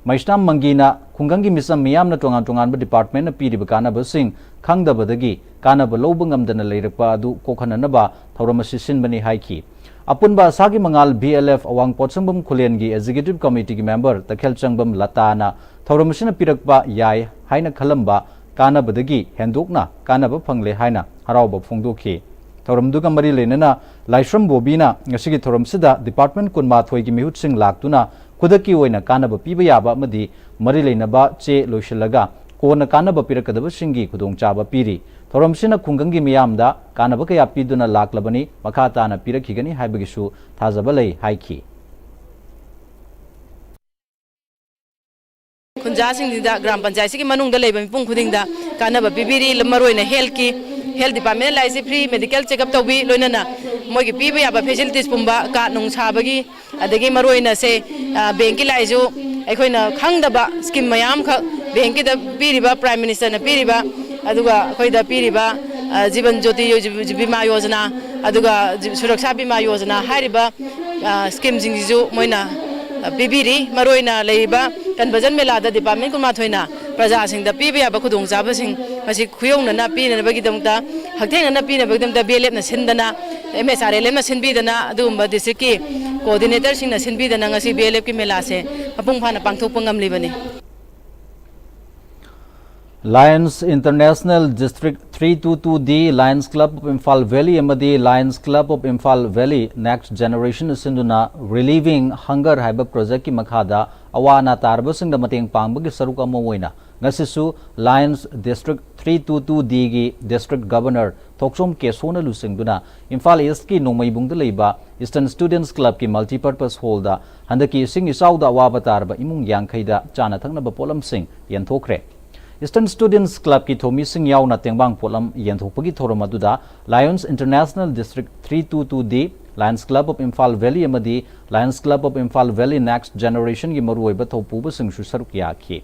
ꯃꯩꯁꯅꯥꯝ ꯃꯪꯒꯤꯅ ꯈꯨꯡꯒꯪꯒꯤ ꯃꯤꯆꯝ ꯃꯤꯌꯥꯝꯅ ꯇꯣꯉꯥꯟ ꯇꯣꯉꯥꯟꯕ ꯗꯤꯄꯥꯔꯠꯃꯦꯟꯅ ꯄꯤꯔꯤꯕ ꯀꯥꯟꯅꯕꯁꯤꯡ ꯈꯪꯗꯕꯗꯒꯤ ꯀꯥꯟꯅꯕ ꯂꯧꯕ ꯉꯝꯗꯅ ꯂꯩꯔꯛꯄ ꯑꯗꯨ ꯀꯣꯛꯍꯟꯅꯅꯕ ꯊꯧꯔꯝ ꯑꯁꯤ ꯁꯤꯟꯕꯅꯤ ꯍꯥꯏꯈꯤ꯫ ꯑꯄꯨꯟꯕ ꯑꯁꯥꯒꯤ ꯃꯉꯥꯜ ꯚꯤ ꯑꯦꯜ ꯑꯦꯐ ꯑꯋꯥꯡ ꯄꯣꯠꯁꯪꯕꯝ ꯈꯨꯂꯦꯟꯒꯤ ꯑꯦꯛꯖꯤꯀ꯭ꯌꯨꯇꯤꯚ ꯀꯃꯤꯇꯤꯒꯤ ꯃꯦꯝꯕꯔ ꯇꯈꯦꯜꯆꯪꯕꯝ ꯂꯇꯥꯅ ꯊꯧꯔꯝ ꯑꯁꯤꯅ ꯄꯤꯔꯛꯄ ꯌꯥꯏ ꯍꯥꯏꯅ ꯈꯜꯂꯝꯕ ꯀꯥꯟꯅꯕꯗꯒꯤ ꯍꯦꯟꯗꯣꯛꯅ ꯀꯥꯟꯅꯕ ꯐꯪꯂꯦ ꯍꯥꯏꯅ ꯍꯔꯥꯎꯕ ꯐꯣꯡꯗꯣꯛꯈꯤ꯫ ꯊꯧꯔꯝꯗꯨꯒ ꯃꯔꯤ ꯂꯩꯅꯅ ꯂꯥꯏꯁ꯭ꯔꯝ ꯕꯣꯕꯤꯅ ꯉꯁꯤꯒꯤ ꯊꯧꯔꯝꯁꯤꯗ ꯗꯤꯄꯥꯔꯠꯃꯦꯟ ꯀꯨꯟꯃꯥꯊꯣꯏꯒꯤ ꯃꯤꯍꯨꯠꯁꯤꯡ ꯂꯥꯛꯇꯨꯅ ꯈꯨꯗꯛꯀꯤ ꯑꯣꯏꯅ ꯀꯥꯟꯅꯕ ꯄꯤꯕ ꯌꯥꯕ ꯑꯃꯗꯤ ꯃꯔꯤ ꯂꯩꯅꯕ ꯆꯦ ꯂꯣꯏꯁꯤꯜꯂꯒ ꯀꯣꯟꯅ ꯀꯥꯟꯅꯕ ꯄꯤꯔꯛꯀꯗꯕꯁꯤꯡꯒꯤ ꯈꯨꯗꯣꯡꯆꯥꯕ ꯄꯤꯔꯤ꯫ ꯊꯧꯔꯝꯁꯤꯅ ꯈꯨꯡꯒꯪꯒꯤ ꯃꯤꯌꯥꯝꯗ ꯀꯥꯟꯅꯕ ꯀꯌꯥ ꯄꯤꯗꯨꯅ ꯂꯥꯛꯂꯕꯅꯤ, ꯃꯈꯥ ꯇꯥꯅ ꯄꯤꯔꯛꯈꯤꯒꯅꯤ ꯍꯥꯏꯕꯒꯤꯁꯨ ꯊꯥꯖꯕ ꯂꯩ ꯍꯥꯏꯈꯤ꯫ ꯈꯨꯟꯖꯥꯁꯤꯡꯁꯤꯗ ꯒ꯭ꯔꯥꯝ ꯄꯟꯆꯥꯌꯠꯁꯤꯒꯤ ꯃꯅꯨꯡꯗ ꯂꯩꯕ ꯃꯤꯄꯨꯝ ꯈꯨꯗꯤꯡꯗ ꯀꯥꯟꯅꯕ ꯄꯤꯕꯤꯔꯤ꯫ ꯃꯔꯨꯑꯣꯏꯅ ꯍꯦꯜꯠꯀꯤ, ꯍꯦꯜꯠ ꯗꯤꯄꯥꯔꯠꯃꯦꯟꯅ ꯂꯥꯛꯏꯁꯦ ꯐ꯭ꯔꯤ ꯃꯦꯗꯤꯀꯦꯜ ꯆꯦꯛꯑꯞ ꯇꯧꯕꯤ, ꯂꯣꯏꯅꯅ ꯃꯣꯏꯒꯤ ꯄꯤꯕ ꯌꯥꯕ ꯐꯦꯁꯤꯂꯤꯇꯤꯁꯀꯨꯝꯕ ꯀꯥꯔꯗ ꯅꯨꯡ ꯁꯥꯕꯒꯤ, ꯑꯗꯒꯤ ꯃꯔꯨꯑꯣꯏꯅ ꯁꯦ, ꯑ, ꯕꯦꯡꯀꯤ ꯂꯥꯛꯏꯁꯨ ꯑꯩꯈꯣꯏꯅ ꯈꯪꯗꯕ ꯁ꯭ꯀꯤꯝ ꯃꯌꯥꯝ ꯑꯃꯈꯛ ꯕꯦꯡꯀꯤꯗ ꯄꯤꯔꯤꯕ, ꯄ꯭ꯔꯥꯏꯝ ꯃꯤꯅꯤꯁꯇꯔꯅ ꯄꯤꯔꯤꯕ, ꯑꯗꯨꯒ ꯑꯩꯈꯣꯏꯗ ꯄꯤꯔꯤꯕ, ꯑ, ꯖꯤꯕꯟ ꯖ꯭ꯌꯣꯇꯤ ꯌꯣ-, ꯕꯤꯃꯥ ꯌꯣꯖꯅꯥ, ꯑꯗꯨꯒ ꯖꯤ-, ꯁꯨꯔꯛꯁꯥ ꯕꯤꯃꯥ ꯌꯣꯖꯅꯥ ꯍꯥꯏꯔꯤꯕ, ꯑ, ꯁ꯭ꯀꯤꯝꯁꯤꯡꯁꯤꯁꯨ ꯃꯣꯏꯅ, ꯑ, ꯄꯤꯕꯤꯔꯤ꯫ ꯃꯔꯨꯑꯣꯏꯅ ꯂꯩꯔꯤꯕ ꯀꯟꯚꯔꯖꯟ ꯃꯦꯂꯥꯗ ꯗꯤꯄꯥꯔꯠꯃꯦꯟ ꯀꯨꯟꯃꯥꯊꯣꯏꯅ ꯄ꯭ꯔꯖꯥꯁꯤꯡꯗ ꯄꯤꯕ ꯌꯥꯕ ꯈꯨꯗꯣꯡꯆꯥꯕꯁꯤꯡ ꯃꯁꯤ ꯈꯨꯌꯧꯅꯅ ꯄꯤꯅꯅꯕꯒꯤꯗꯃꯛꯇ, ꯍꯛꯊꯦꯡꯅꯅ ꯄꯤꯅꯕꯒꯤꯗꯃꯛꯇ ꯕꯤ ꯑꯦꯜ ꯑꯦꯐꯅ ꯁꯤꯟꯗꯅ, ꯑꯦꯝ ꯑꯦꯁ ꯑꯥꯔ ꯑꯦꯜ ꯑꯦꯝꯅ ꯁꯤꯟꯕꯤꯗꯅ, ꯑꯗꯨꯒꯨꯝꯕ ꯗꯤꯁꯇ꯭ꯔꯤꯛꯀꯤ ꯀꯣꯑꯣꯔꯗꯤꯅꯦꯇꯔꯁꯤꯡꯅ ꯁꯤꯟꯕꯤꯗꯅ ꯉꯁꯤ ꯕꯤ ꯑꯦꯜ ꯑꯦꯐꯀꯤ ꯃꯦꯂꯥꯁꯦ ꯃꯄꯨꯡ ꯐꯥꯅ ꯄꯥꯡꯊꯣꯛꯄ ꯉꯝꯂꯤꯕꯅꯤ꯫ Lions International District three two two D, Lions Club of Imphal Valley ꯑꯃꯗꯤ Lions Club of Imphal Valley Next Generation ꯁꯤꯟꯗꯨꯅ Relieving Hunger ꯍꯥꯏꯕ ꯄ꯭ꯔꯣꯖꯦꯛꯀꯤ ꯃꯈꯥꯗ ꯑꯋꯥ ꯑꯅꯥ ꯇꯥꯔꯕꯁꯤꯡꯗ ꯃꯇꯦꯡ ꯄꯥꯡꯕꯒꯤ ꯁꯔꯨꯛ ꯑꯃ ꯑꯣꯏꯅ ꯉꯁꯤꯁꯨ Lions District three two two Dꯒꯤ District Governor ꯊꯣꯛꯆꯣꯝ ꯀꯦꯁꯣꯅ ꯂꯨꯆꯤꯡꯗꯨꯅ ꯏꯝꯐꯥꯜ ꯏꯁꯀꯤ ꯅꯣꯡꯃꯩꯕꯨꯡꯗ ꯂꯩꯕ Eastern Students Clubꯀꯤ Multipurpose Hallꯗ ꯍꯟꯗꯛꯀꯤ ꯏꯁꯤꯡ ꯏꯆꯥꯎꯗ ꯑꯋꯥꯕ ꯇꯥꯔꯕ ꯏꯃꯨꯡ ꯌꯥꯡꯈꯩꯗ ꯆꯥꯅ ꯊꯛꯅꯕ ꯄꯣꯠꯂꯝꯁꯤꯡ ꯌꯦꯟꯊꯣꯛꯈ꯭ꯔꯦ꯫ Eastern Students Clubꯀꯤ ꯊꯧꯃꯤꯁꯤꯡ ꯌꯥꯎꯅ ꯇꯦꯡꯕꯥꯡ ꯄꯣꯠꯂꯝ ꯌꯦꯟꯊꯣꯛꯄꯒꯤ ꯊꯧꯔꯝ ꯑꯗꯨꯗ Lions International District three two two D, Lions Club of Imphal Valley ꯑꯃꯗꯤ Lions Club of Imphal Valley Next Generationꯒꯤ ꯃꯔꯨꯑꯣꯏꯕ ꯊꯧꯄꯨꯕꯁꯤꯡꯁꯨ ꯁꯔꯨꯛ ꯌꯥꯈꯤ꯫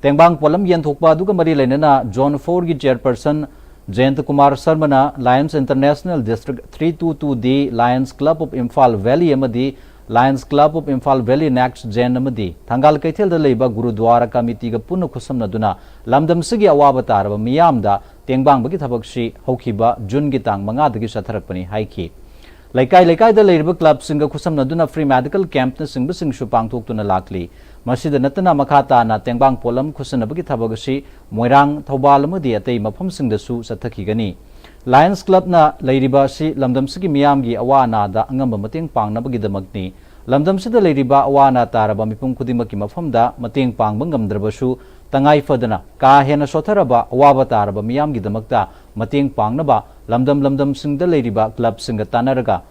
ꯇꯦꯡꯕꯥꯡ ꯄꯣꯠꯂꯝ ꯌꯦꯟꯊꯣꯛꯄ ꯑꯗꯨꯒ ꯃꯔꯤ ꯂꯩꯅꯅ Zone fourꯒꯤ chairperson ꯖꯌꯟꯇ Kumar ꯁꯔꯃꯅ Lions International District three two two D, Lions Club of Imphal Valley ꯑꯃꯗꯤ Lions Club of Imphal Valley Next Gen ꯑꯃꯗꯤ ꯊꯪꯒꯥꯜ ꯀꯩꯊꯦꯜꯗ ꯂꯩꯕ ꯒꯨꯔꯨꯗ꯭ꯋꯥꯔꯥ ꯀꯃꯤꯇꯤꯒ ꯄꯨꯟꯅ ꯈꯨꯠꯁꯝꯅꯗꯨꯅ ꯂꯝꯗꯝꯁꯤꯒꯤ ꯑꯋꯥꯕ ꯇꯥꯔꯕ ꯃꯤꯌꯥꯝꯗ ꯇꯦꯡꯕꯥꯡꯕꯒꯤ ꯊꯕꯛꯁꯤ ꯍꯧꯈꯤꯕ ꯖꯨꯟꯒꯤ ꯇꯥꯡ ꯃꯉꯥꯗꯒꯤ ꯆꯠꯊꯔꯛꯄꯅꯤ ꯍꯥꯏꯈꯤ꯫ ꯂꯩꯀꯥꯏ ꯂꯩꯀꯥꯏꯗ ꯂꯩꯔꯤꯕ clubꯁꯤꯡꯒ ꯈꯨꯠꯁꯝꯅꯗꯨꯅ free medical campꯅꯆꯤꯡꯕꯁꯤꯡꯁꯨ ꯄꯥꯡꯊꯣꯛꯇꯨꯅ ꯂꯥꯛꯂꯤ꯫ ꯃꯁꯤꯗ ꯅꯠꯇꯅ ꯃꯈꯥ ꯇꯥꯅ ꯇꯦꯡꯕꯥꯡ ꯄꯣꯠꯂꯝ ꯈꯨꯠꯁꯟꯅꯕꯒꯤ ꯊꯕꯛ ꯑꯁꯤ ꯃꯣꯏꯔꯥꯡ, ꯊꯧꯕꯥꯜ ꯑꯃꯗꯤ ꯑꯇꯩ ꯃꯐꯝꯁꯤꯡꯗꯁꯨ ꯆꯠꯊꯈꯤꯒꯅꯤ꯫ Lions Clubꯅ ꯂꯩꯔꯤꯕ ꯑꯁꯤ ꯂꯝꯗꯝꯁꯤꯒꯤ ꯃꯤꯌꯥꯝꯒꯤ ꯑꯋꯥ ꯑꯅꯥꯗ ꯑꯉꯝꯕ ꯃꯇꯦꯡ ꯄꯥꯡꯅꯕꯒꯤꯗꯃꯛꯅꯤ꯫ ꯂꯝꯗꯝꯁꯤꯗ ꯂꯩꯔꯤꯕ ꯑꯋꯥ ꯑꯅꯥ ꯇꯥꯔꯕ ꯃꯤꯄꯨꯝ ꯈꯨꯗꯤꯡꯃꯛꯀꯤ ꯃꯐꯝꯗ ꯃꯇꯦꯡ ꯄꯥꯡꯕ ꯉꯝꯗ꯭ꯔꯕꯁꯨ, ꯇꯉꯥꯏ ꯐꯗꯅ ꯀꯥ ꯍꯦꯟꯅ ꯁꯣꯠꯊꯔꯕ ꯑꯋꯥꯕ ꯇꯥꯔꯕ ꯃꯤꯌꯥꯝꯒꯤꯗꯃꯛꯇ ꯃꯇꯦꯡ ꯄꯥꯡꯅꯕ ꯂꯝꯗꯝ ꯂꯝꯗꯝꯁꯤꯡꯗ ꯂꯩꯔꯤꯕ clubꯁꯤꯡꯒ ꯇꯥꯟꯅꯔꯒ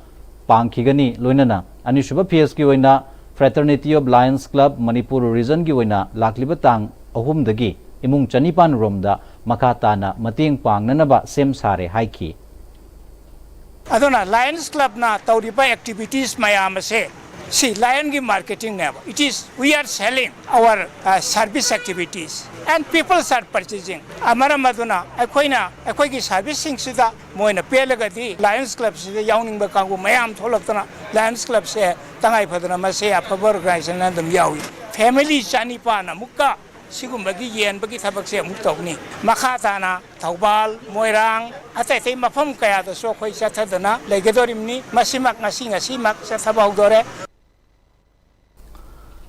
ꯄꯥꯡꯈꯤꯒꯅꯤ꯫ ꯂꯣꯏꯅꯅ ꯑꯅꯤꯁꯨꯕ phaseꯀꯤ ꯑꯣꯏꯅ Fraternity of Lions Club Manipur regionꯒꯤ ꯑꯣꯏꯅ ꯂꯥꯛꯂꯤꯕ ꯇꯥꯡ ꯑꯍꯨꯝꯗꯒꯤ ꯏꯃꯨꯡ ꯆꯅꯤꯄꯥꯟ ꯔꯣꯝꯗ ꯃꯈꯥ ꯇꯥꯅ ꯃꯇꯦꯡ ꯄꯥꯡꯅꯅꯕ ꯁꯦꯝ ꯁꯥꯔꯦ ꯍꯥꯏꯈꯤ꯫ ꯑꯗꯨꯅ Lions Clubꯅ ꯇꯧꯔꯤꯕ activities ꯃꯌꯥꯝ ꯑꯁꯦ ꯁꯤ Lionꯒꯤ marketingꯅꯦꯕ꯫ It is, we are selling our, uh, service activities and people are purchasing꯫ ꯃꯔꯝ ꯑꯗꯨꯅ ꯑꯩꯈꯣꯏꯅ ꯑꯩꯈꯣꯏꯒꯤ serviceꯁꯤꯡꯁꯤꯗ ꯃꯣꯏꯅ ꯄꯦꯜꯂꯒꯗꯤ Lions Clubꯁꯤꯗ ꯌꯥꯎꯅꯤꯡꯕ ꯀꯥꯡꯕꯨ ꯃꯌꯥꯝ ꯊꯣꯛꯂꯛꯇꯅ Lions Clubꯁꯦ ꯇꯉꯥꯏ ꯐꯗꯅ ꯃꯁꯤ ꯑꯐꯕ organizationꯅ ꯑꯗꯨꯝ ꯌꯥꯎꯏ꯫ ꯐꯦꯃꯤꯂꯤ ꯆꯅꯤꯄꯥꯟ ꯑꯃꯨꯛꯀ ꯁꯤꯒꯨꯝꯕꯒꯤ ꯌꯦꯟꯕꯒꯤ ꯊꯕꯛꯁꯦ ꯑꯃꯨꯛ ꯇꯧꯅꯤ꯫ ꯃꯈꯥ ꯇꯥꯅ ꯊꯧꯕꯥꯜ, ꯃꯣꯏꯔꯥꯡ, ꯑꯇꯩ ꯑꯇꯩ ꯃꯐꯝ ꯀꯌꯥꯗꯁꯨ ꯑꯩꯈꯣꯏ ꯆꯠꯊꯗꯅ ꯂꯩꯒꯗꯧꯔꯤꯕꯅꯤ꯫ ꯃꯁꯤꯃꯛ ꯉꯁꯤ, ꯉꯁꯤꯃꯛ ꯆꯠꯊꯕ ꯍꯧꯗꯣꯔꯦ꯫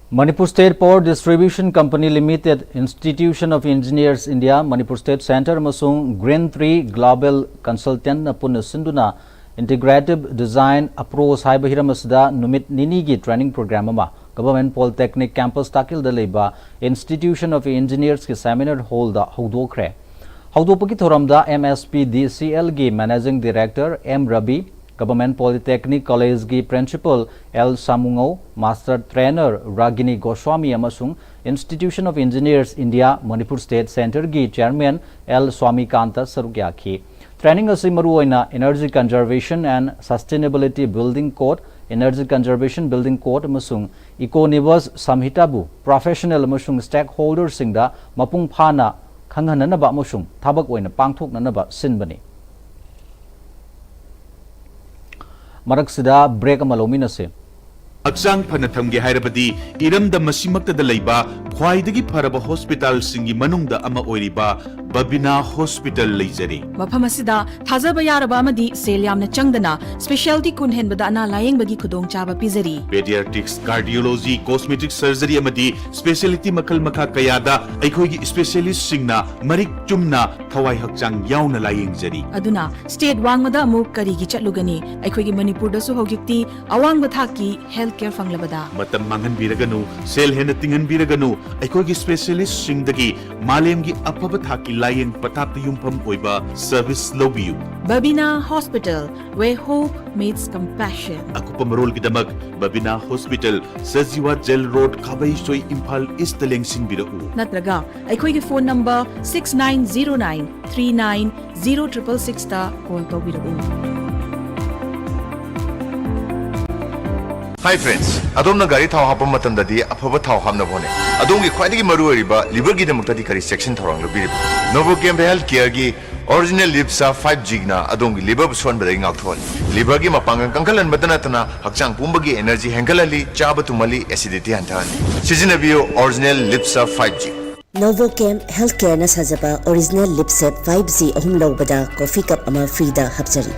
Manipur State Power Distribution Company Limited, Institution of Engineers India, Manipur State Center ꯑꯃꯁꯨꯡ Green Tree Global Consultantꯅ ꯄꯨꯟꯅ ꯁꯤꯟꯗꯨꯅ Integrative Design Approach ꯍꯥꯏꯕ ꯍꯤꯔꯝ ꯑꯁꯤꯗ ꯅꯨꯃꯤꯠ ꯅꯤꯅꯤꯒꯤ training program ꯑꯃ Government Polytechnic Campus ꯇꯥꯀꯤꯜꯗ ꯂꯩꯕ Institution of Engineersꯀꯤ seminar hallꯗ ꯍꯧꯗꯣꯛꯈ꯭ꯔꯦ꯫ ꯍꯧꯗꯣꯛꯄꯒꯤ ꯊꯧꯔꯝꯗ MSPDCLꯒꯤ Managing Director M Ravi, Government Polytechnic Collegeꯀꯤ Principal L ꯁꯥꯃꯨꯉꯧ, Master Trainer ꯔꯥꯒꯤꯅꯤ Goswami ꯑꯃꯁꯨꯡ Institution of Engineers India Manipur State Centerꯒꯤ Chairman L ꯁ꯭ꯋꯥꯃꯤꯀꯥꯟꯇ ꯁꯔꯨꯛ ꯌꯥꯈꯤ꯫ Training ꯑꯁꯤ ꯃꯔꯨꯑꯣꯏꯅ Energy Conservation and Sustainability Building Code, Energy Conservation Building Code ꯑꯃꯁꯨꯡ Econivas Samhitaꯕꯨ professional ꯑꯃꯁꯨꯡ stakeholderꯁꯤꯡꯗ ꯃꯄꯨꯡ ꯐꯥꯅ ꯈꯪꯍꯟꯅꯅꯕ ꯑꯃꯁꯨꯡ ꯊꯕꯛ ꯑꯣꯏꯅ ꯄꯥꯡꯊꯣꯛꯅꯅꯕ ꯁꯤꯟꯕꯅꯤ꯫ ꯃꯔꯛꯁꯤꯗ break ꯑꯃ ꯂꯧꯃꯤꯟꯅꯁꯤ꯫ ꯍꯛꯆꯥꯡ ꯐꯅ ꯊꯝꯒꯦ ꯍꯥꯏꯔꯕꯗꯤ ꯏꯔꯝꯗꯝ ꯑꯁꯤꯃꯛꯇꯗ ꯂꯩꯕ ꯈ꯭ꯋꯥꯏꯗꯒꯤ ꯐꯔꯕ ꯍꯣꯁꯄꯤꯇꯥꯜꯁꯤꯡꯒꯤ ꯃꯅꯨꯡꯗ ꯑꯃ ꯑꯣꯏꯔꯤꯕ ꯕꯕꯤꯅꯥ ꯍꯣꯁꯄꯤꯇꯥꯜ ꯂꯩꯖꯔꯦ꯫ ꯃꯐꯝ ꯑꯁꯤꯗ ꯊꯥꯖꯕ ꯌꯥꯔꯕ ꯑꯃꯗꯤ ꯁꯦꯜ ꯌꯥꯝꯅ ꯆꯪꯗꯅ specialty ꯀꯨꯟ ꯍꯦꯟꯕꯗ ꯑꯅꯥ ꯂꯥꯌꯦꯡꯕꯒꯤ ꯈꯨꯗꯣꯡꯆꯥꯕ ꯄꯤꯖꯔꯤ꯫ Pediatrics, cardiology, cosmetic surgery ꯑꯃꯗꯤ specialty ꯃꯈꯜ ꯃꯈꯥ ꯀꯌꯥꯗ ꯑꯩꯈꯣꯏꯒꯤ specialistꯁꯤꯡꯅ ꯃꯔꯤꯛ ꯆꯨꯝꯅ ꯊꯋꯥꯏ ꯍꯛꯆꯥꯡ ꯌꯥꯎꯅ ꯂꯥꯌꯦꯡꯖꯔꯤ꯫ ꯑꯗꯨꯅ state ꯋꯥꯡꯃꯗ ꯑꯃꯨꯛ ꯀꯔꯤꯒꯤ ꯆꯠꯂꯨꯒꯅꯤ? ꯑꯩꯈꯣꯏꯒꯤ ꯃꯅꯤꯄꯨꯔꯗꯁꯨ ꯍꯧꯖꯤꯛꯇꯤ ꯑꯋꯥꯡꯕ ꯊꯥꯛꯀꯤ health care ꯐꯪꯂꯕꯗ꯫ ꯃꯇꯝ ꯃꯥꯡꯍꯟꯕꯤꯔꯒꯅꯨ, ꯁꯦꯜ ꯍꯦꯟꯅ ꯇꯤꯡꯍꯟꯕꯤꯔꯒꯅꯨ, ꯑꯩꯈꯣꯏꯒꯤ specialistꯁꯤꯡꯗꯒꯤ ꯃꯥꯂꯦꯝꯒꯤ ꯑꯐꯕ ꯊꯥꯛꯀꯤ ꯂꯥꯌꯦꯡ ꯄꯊꯥꯞꯇ ꯌꯨꯝꯐꯝ ꯑꯣꯏꯕ service ꯂꯧꯕꯤꯌꯨ꯫ Babina Hospital, where hope meets compassion. ꯑꯀꯨꯞꯄ ꯃꯔꯣꯜꯒꯤꯗꯃꯛ Babina Hospital, Sajiwa Jail Road, ꯈꯥꯕꯩꯁꯣꯏ, Imphal Eastꯇ ꯂꯦꯡꯁꯤꯟꯕꯤꯔꯛꯎ꯫ ꯅꯠꯇ꯭ꯔꯒ ꯑꯩꯈꯣꯏꯒꯤ phone number six nine zero nine three nine zero triple sixꯇ call ꯇꯧꯕꯤꯔꯛꯎ꯫ Hi friends, ꯑꯗꯣꯝꯅ ꯒꯥꯔꯤ ꯊꯥꯎ ꯍꯥꯞꯄ ꯃꯇꯝꯗꯗꯤ ꯑꯐꯕ ꯊꯥꯎ ꯍꯥꯞꯅꯕ ꯍꯣꯠꯅꯩ꯫ ꯑꯗꯣꯝꯒꯤ ꯈ꯭ꯋꯥꯏꯗꯒꯤ ꯃꯔꯨꯑꯣꯏꯔꯤꯕ liverꯒꯤꯗꯃꯛꯇꯗꯤ ꯀꯔꯤ ꯆꯦꯛꯁꯤꯟ ꯊꯧꯔꯥꯡ ꯂꯧꯕꯤꯔꯤꯕ? Novochem Healthcareꯒꯤ Original Lipsa five Gꯅ ꯑꯗꯣꯝꯒꯤ liverꯕꯨ ꯁꯣꯟꯕꯗꯒꯤ ꯉꯥꯛꯊꯣꯛꯍꯜꯂꯤ꯫ Liverꯒꯤ ꯃꯄꯥꯡꯒꯜ ꯀꯟꯈꯠꯍꯟꯕꯇ ꯅꯠꯇꯅ ꯍꯛꯆꯥꯡ ꯄꯨꯝꯕꯒꯤ energy ꯍꯦꯟꯒꯠꯍꯜꯂꯤ, ꯆꯥꯕ ꯇꯨꯝꯍꯜꯂꯤ, acidity ꯍꯟꯊꯍꯜꯂꯤ꯫ ꯁꯤꯖꯤꯟꯅꯕꯤꯌꯨ Original Lipsa five G꯫ Novochem Healthcareꯅ ꯁꯥꯖꯕ Original Lipsa five G ꯑꯍꯨꯝ ꯂꯧꯕꯗ coffee cup ꯑꯃ freeꯗ ꯍꯥꯞꯆꯔꯤ꯫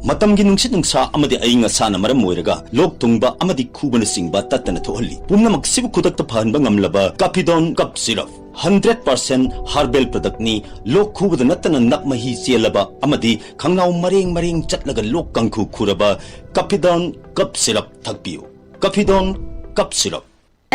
ꯃꯇꯝꯒꯤ ꯅꯨꯡꯁꯤꯠ ꯅꯨꯡꯁꯥ ꯑꯃꯗꯤ ꯑꯏꯪ ꯑꯁꯥꯅ ꯃꯔꯝ ꯑꯣꯏꯔꯒ ꯂꯣꯛ ꯊꯨꯡꯕ ꯑꯃꯗꯤ ꯈꯨꯕꯅꯆꯤꯡꯕ ꯇꯠꯇꯅ ꯊꯣꯛꯍꯜꯂꯤ꯫ ꯄꯨꯝꯅꯃꯛꯁꯤꯕꯨ ꯈꯨꯗꯛꯇ ꯐꯍꯟꯕ ꯉꯝꯂꯕ Capidon Cup Syrup꯫ Hundred percent herbal productꯅꯤ꯫ ꯂꯣꯛ ꯈꯨꯕꯗ ꯅꯠꯇꯅ ꯅꯞ ꯃꯍꯤ ꯆꯦꯜꯂꯕ ꯑꯃꯗꯤ ꯈꯪꯅꯥꯎ ꯃꯔꯦꯡ ꯃꯔꯦꯡ ꯆꯠꯂꯒ ꯂꯣꯛ ꯀꯥꯡꯈꯨ ꯈꯨꯔꯕ Capidon Cup Syrup ꯊꯛꯄꯤꯌꯨ꯫ Capidon Cup Syrup꯫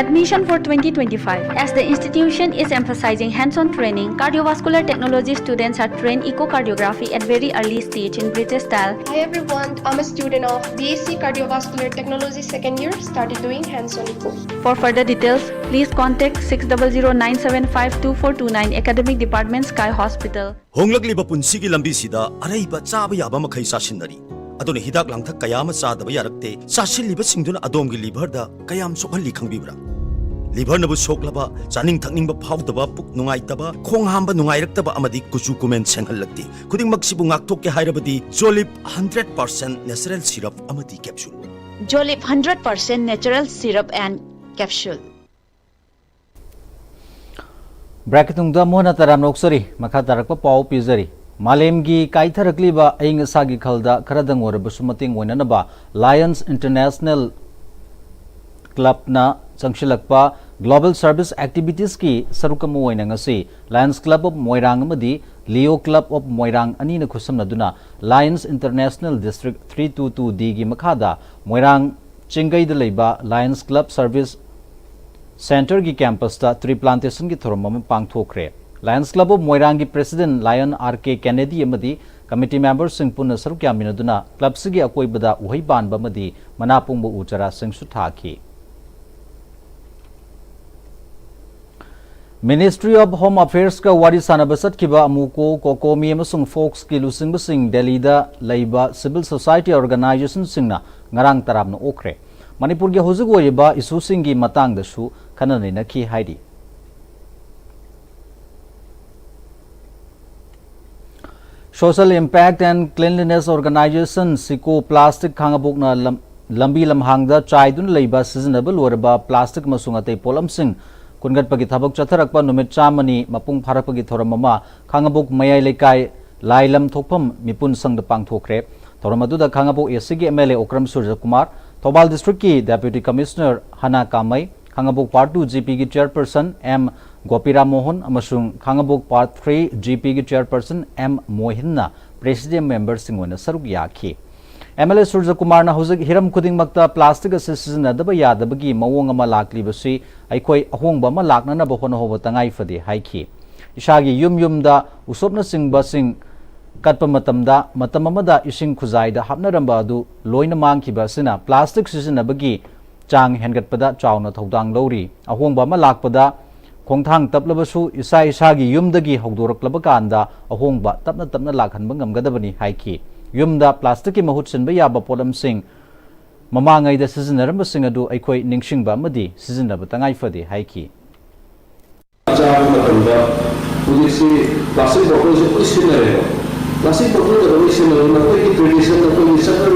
Admission for twenty twenty-five. As the institution is emphasizing hands-on training, cardiovascular technology students are trained echocardiography at very early stage in British style. Hi everyone, I'm a student of B S C Cardiovascular Technology second year, started doing hands-on echo. For further details, please contact six double zero nine seven five two four two nine, Academic Department, Sky Hospital. ꯍꯣꯡꯂꯛꯂꯤꯕ ꯄꯨꯟꯁꯤꯒꯤ ꯂꯝꯕꯤꯁꯤꯗ ꯑꯔꯩꯕ ꯆꯥꯕ ꯌꯥꯕ ꯃꯈꯩ ꯆꯥꯁꯤꯟꯅꯔꯤ꯫ ꯑꯗꯨꯅ ꯍꯤꯗꯥꯛ ꯂꯥꯡꯊꯛ ꯀꯌꯥ ꯑꯃ ꯆꯥꯗꯕ ꯌꯥꯔꯛꯇꯦ꯫ ꯆꯥꯁꯤꯜꯂꯤꯕꯁꯤꯡꯗꯨꯅ ꯑꯗꯣꯝꯒꯤ liverꯗ ꯀꯌꯥꯝ ꯁꯣꯛꯍꯜꯂꯤ ꯈꯪꯕꯤꯕ꯭ꯔꯥ? Liverꯅꯕꯨ ꯁꯣꯛꯂꯕ, ꯆꯥꯅꯤꯡ ꯊꯛꯅꯤꯡꯕ ꯐꯥꯎꯗꯕ, ꯄꯨꯛ ꯅꯨꯡꯉꯥꯏꯇꯕ, ꯈꯣꯡ ꯍꯥꯝꯕ ꯅꯨꯡꯉꯥꯏꯔꯛꯇꯕ ꯑꯃꯗꯤ ꯀꯨꯆꯨ ꯀꯨꯃꯦꯟ ꯁꯦꯡꯍꯜꯂꯛꯇꯦ꯫ ꯈꯨꯗꯤꯡꯃꯛꯁꯤꯕꯨ ꯉꯥꯛꯊꯣꯛꯀꯦ ꯍꯥꯏꯔꯕꯗꯤ Jolib hundred percent natural syrup ꯑꯃꯗꯤ capsule꯫ Jolib hundred percent natural syrup and capsule꯫ Break ꯇꯨꯡꯗ ꯃꯣꯍꯅ ꯇꯔꯥꯝꯅ ꯑꯣꯛꯆꯔꯤ꯫ ꯃꯈꯥ ꯇꯥꯔꯛꯄ ꯄꯥꯎ ꯄꯤꯖꯔꯤ꯫ ꯃꯥꯂꯦꯝꯒꯤ ꯀꯥꯏꯊꯔꯛꯂꯤꯕ ꯑꯏꯪ ꯑꯁꯥꯒꯤ ꯈꯜꯗ ꯈꯔꯗꯪ ꯑꯣꯏꯔꯕꯁꯨ ꯃꯇꯦꯡ ꯑꯣꯏꯅꯅꯕ Lions International Clubꯅ ꯆꯪꯁꯤꯜꯂꯛꯄ Global Service Activitiesꯀꯤ ꯁꯔꯨꯛ ꯑꯃ ꯑꯣꯏꯅ ꯉꯁꯤ Lions Club of ꯃꯣꯏꯔꯥꯡ ꯑꯃꯗꯤ Leo Club of ꯃꯣꯏꯔꯥꯡ ꯑꯅꯤꯅ ꯈꯨꯠꯁꯝꯅꯗꯨꯅ Lions International District three two two Dꯒꯤ ꯃꯈꯥꯗ ꯃꯣꯏꯔꯥꯡ ꯆꯤꯡꯒꯩꯗ ꯂꯩꯕ Lions Club Service Centreꯒꯤ campusꯇ tree plantationꯒꯤ ꯊꯧꯔꯝ ꯑꯃ ꯄꯥꯡꯊꯣꯛꯈ꯭ꯔꯦ꯫ Lions Club of ꯃꯣꯏꯔꯥꯡꯒꯤ President Lion R K Kennedy ꯑꯃꯗꯤ committee memberꯁꯤꯡ ꯄꯨꯟꯅ ꯁꯔꯨꯛ ꯌꯥꯃꯤꯟꯅꯗꯨꯅ clubꯁꯤꯒꯤ ꯑꯀꯣꯏꯕꯗ ꯎꯍꯩ ꯄꯥꯟꯕ ꯑꯃꯗꯤ ꯃꯅꯥ ꯄꯨꯡꯕ ꯎ ꯆꯥꯔꯥꯁꯤꯡꯁꯨ ꯊꯥꯈꯤ꯫ Ministry of Home Affairsꯀ ꯋꯥꯔꯤ ꯁꯥꯟꯅꯕ ꯆꯠꯈꯤꯕ ꯑꯃꯨꯀꯣ, ꯀꯣꯀꯣꯃꯤ ꯑꯃꯁꯨꯡ ꯐꯣꯛꯁꯀꯤ ꯂꯨꯆꯤꯡꯕꯁꯤꯡ ꯗꯦꯜꯂꯤꯗ ꯂꯩꯕ civil society organizationꯁꯤꯡꯅ ꯉꯔꯥꯡ ꯇꯔꯥꯝꯅ ꯑꯣꯛꯈ꯭ꯔꯦ꯫ ꯃꯅꯤꯄꯨꯔꯒꯤ ꯍꯧꯖꯤꯛ ꯑꯣꯏꯔꯤꯕ ꯏꯁꯨꯁꯤꯡꯒꯤ ꯃꯇꯥꯡꯗꯁꯨ ꯈꯟꯅ ꯅꯩꯅꯈꯤ ꯍꯥꯏꯔꯤ꯫ Social Impact and Cleanliness Organization, ꯁꯤꯀꯣ, ꯄ꯭ꯂꯥꯁꯇꯤꯛ ꯈꯥꯡꯉꯕꯣꯛꯅ ꯂꯝ-, ꯂꯝꯕꯤ ꯂꯝꯍꯥꯡꯗ ꯆꯥꯏꯗꯨꯅ ꯂꯩꯕ ꯁꯤꯖꯤꯟꯅꯕ ꯂꯣꯏꯔꯕ ꯄ꯭ꯂꯥꯁꯇꯤꯛ ꯑꯃꯁꯨꯡ ꯑꯇꯩ ꯄꯣꯠꯂꯝꯁꯤꯡ ꯈꯨꯟꯒꯠꯄꯒꯤ ꯊꯕꯛ ꯆꯠꯊꯔꯛꯄ ꯅꯨꯃꯤꯠ ꯆꯥꯝꯃꯅꯤ ꯃꯄꯨꯡ ꯐꯥꯔꯛꯄꯒꯤ ꯊꯧꯔꯝ ꯑꯃ ꯈꯥꯡꯉꯕꯣꯛ ꯃꯌꯥꯏ ꯂꯩꯀꯥꯏ ꯂꯥꯏꯂꯝ ꯊꯣꯛꯐꯝ ꯃꯤꯄꯨꯟ ꯁꯪꯗ ꯄꯥꯡꯊꯣꯛꯈ꯭ꯔꯦ꯫ ꯊꯧꯔꯝ ꯑꯗꯨꯗ ꯈꯥꯡꯉꯕꯣꯛ A C ꯒꯤ M L A Okram ꯁꯨꯔꯖꯀꯨꯃꯥꯔ, Thoubal ꯗꯤꯁꯇ꯭ꯔꯤꯛꯀꯤ Deputy Commissioner ꯍꯅꯥ ꯀꯥꯃꯩ, ꯈꯥꯡꯉꯕꯣꯛ Part two G P ꯒꯤ Chairperson M ꯒꯣꯄꯤꯔꯥꯝ ꯃꯣꯍꯟ ꯑꯃꯁꯨꯡ ꯈꯥꯡꯉꯕꯣꯛ Part three G P ꯒꯤ Chairperson M ꯃꯣꯍꯤꯟꯅ Presidium memberꯁꯤꯡ ꯑꯣꯏꯅ ꯁꯔꯨꯛ ꯌꯥꯈꯤ꯫ M L A ꯁꯨꯔꯖꯀꯨꯃꯥꯔꯅ ꯍꯧꯖꯤꯛ ꯍꯤꯔꯝ ꯈꯨꯗꯤꯡꯃꯛꯇ ꯄ꯭ꯂꯥꯁꯇꯤꯛ ꯑꯁꯤ ꯁꯤꯖꯤꯟꯅꯗꯕ ꯌꯥꯗꯕꯒꯤ ꯃꯑꯣꯡ ꯑꯃ ꯂꯥꯛꯂꯤꯕꯁꯤ ꯑꯩꯈꯣꯏ ꯑꯍꯣꯡꯕ ꯑꯃ ꯂꯥꯛꯅꯅꯕ ꯍꯣꯠꯅꯍꯧꯕ ꯇꯉꯥꯏ ꯐꯗꯦ ꯍꯥꯏꯈꯤ꯫ ꯏꯁꯥꯒꯤ ꯌꯨꯝ ꯌꯨꯝꯗ ꯎꯁꯣꯞꯅꯆꯤꯡꯕꯁꯤꯡ ꯀꯠꯄ ꯃꯇꯝꯗ ꯃꯇꯝ ꯑꯃꯗ ꯏꯁꯤꯡ ꯈꯨꯖꯥꯏꯗ ꯍꯥꯞꯅꯔꯝꯕ ꯑꯗꯨ ꯂꯣꯏꯅ ꯃꯥꯡꯈꯤꯕ ꯑꯁꯤꯅ ꯄ꯭ꯂꯥꯁꯇꯤꯛ ꯁꯤꯖꯤꯟꯅꯕꯒꯤ ꯆꯥꯡ ꯍꯦꯟꯒꯠꯄꯗ ꯆꯥꯎꯅ ꯊꯧꯗꯥꯡ ꯂꯧꯔꯤ꯫ ꯑꯍꯣꯡꯕ ꯑꯃ ꯂꯥꯛꯄꯗ ꯈꯣꯡꯊꯥꯡ ꯇꯞꯂꯕꯁꯨ ꯏꯁꯥ ꯏꯁꯥꯒꯤ ꯌꯨꯝꯗꯒꯤ ꯍꯧꯗꯣꯔꯛꯂꯕ ꯀꯥꯟꯗ ꯑꯍꯣꯡꯕ ꯇꯞꯅ ꯇꯞꯅ ꯂꯥꯛꯍꯟꯕ ꯉꯝꯒꯗꯕꯅꯤ ꯍꯥꯏꯈꯤ꯫ ꯌꯨꯝꯗ ꯄ꯭ꯂꯥꯁꯇꯤꯛꯀꯤ ꯃꯍꯨꯠ ꯁꯤꯟꯕ ꯌꯥꯕ ꯄꯣꯠꯂꯝꯁꯤꯡ, ꯃꯃꯥꯡꯉꯩꯗ ꯁꯤꯖꯤꯟꯅꯔꯝꯕꯁꯤꯡ ꯑꯗꯨ ꯑꯩꯈꯣꯏ ꯅꯤꯡꯁꯤꯡꯕ ꯑꯃꯗꯤ ꯁꯤꯖꯤꯟꯅꯕ ꯇꯉꯥꯏ ꯐꯗꯦ ꯍꯥꯏꯈꯤ꯫ ꯆꯥꯕ ꯃꯇꯝꯗ ꯍꯧꯖꯤꯛꯁꯤ ꯄ꯭ꯂꯥꯁꯇꯤꯛ ꯕꯣꯇꯜꯁꯦ ꯂꯣꯏ ꯁꯤꯖꯤꯟꯅꯔꯦꯕ꯫ ꯄ꯭ꯂꯥꯁꯇꯤꯛ ꯕꯣꯇꯜꯗ ꯂꯣꯏ ꯁꯤꯖꯤꯟꯅꯔꯦ꯫ ꯃꯈꯣꯏꯒꯤ ꯇ꯭ꯔꯦꯗꯤꯁꯟ, ꯑꯩꯈꯣꯏꯒꯤ ꯆꯠꯅ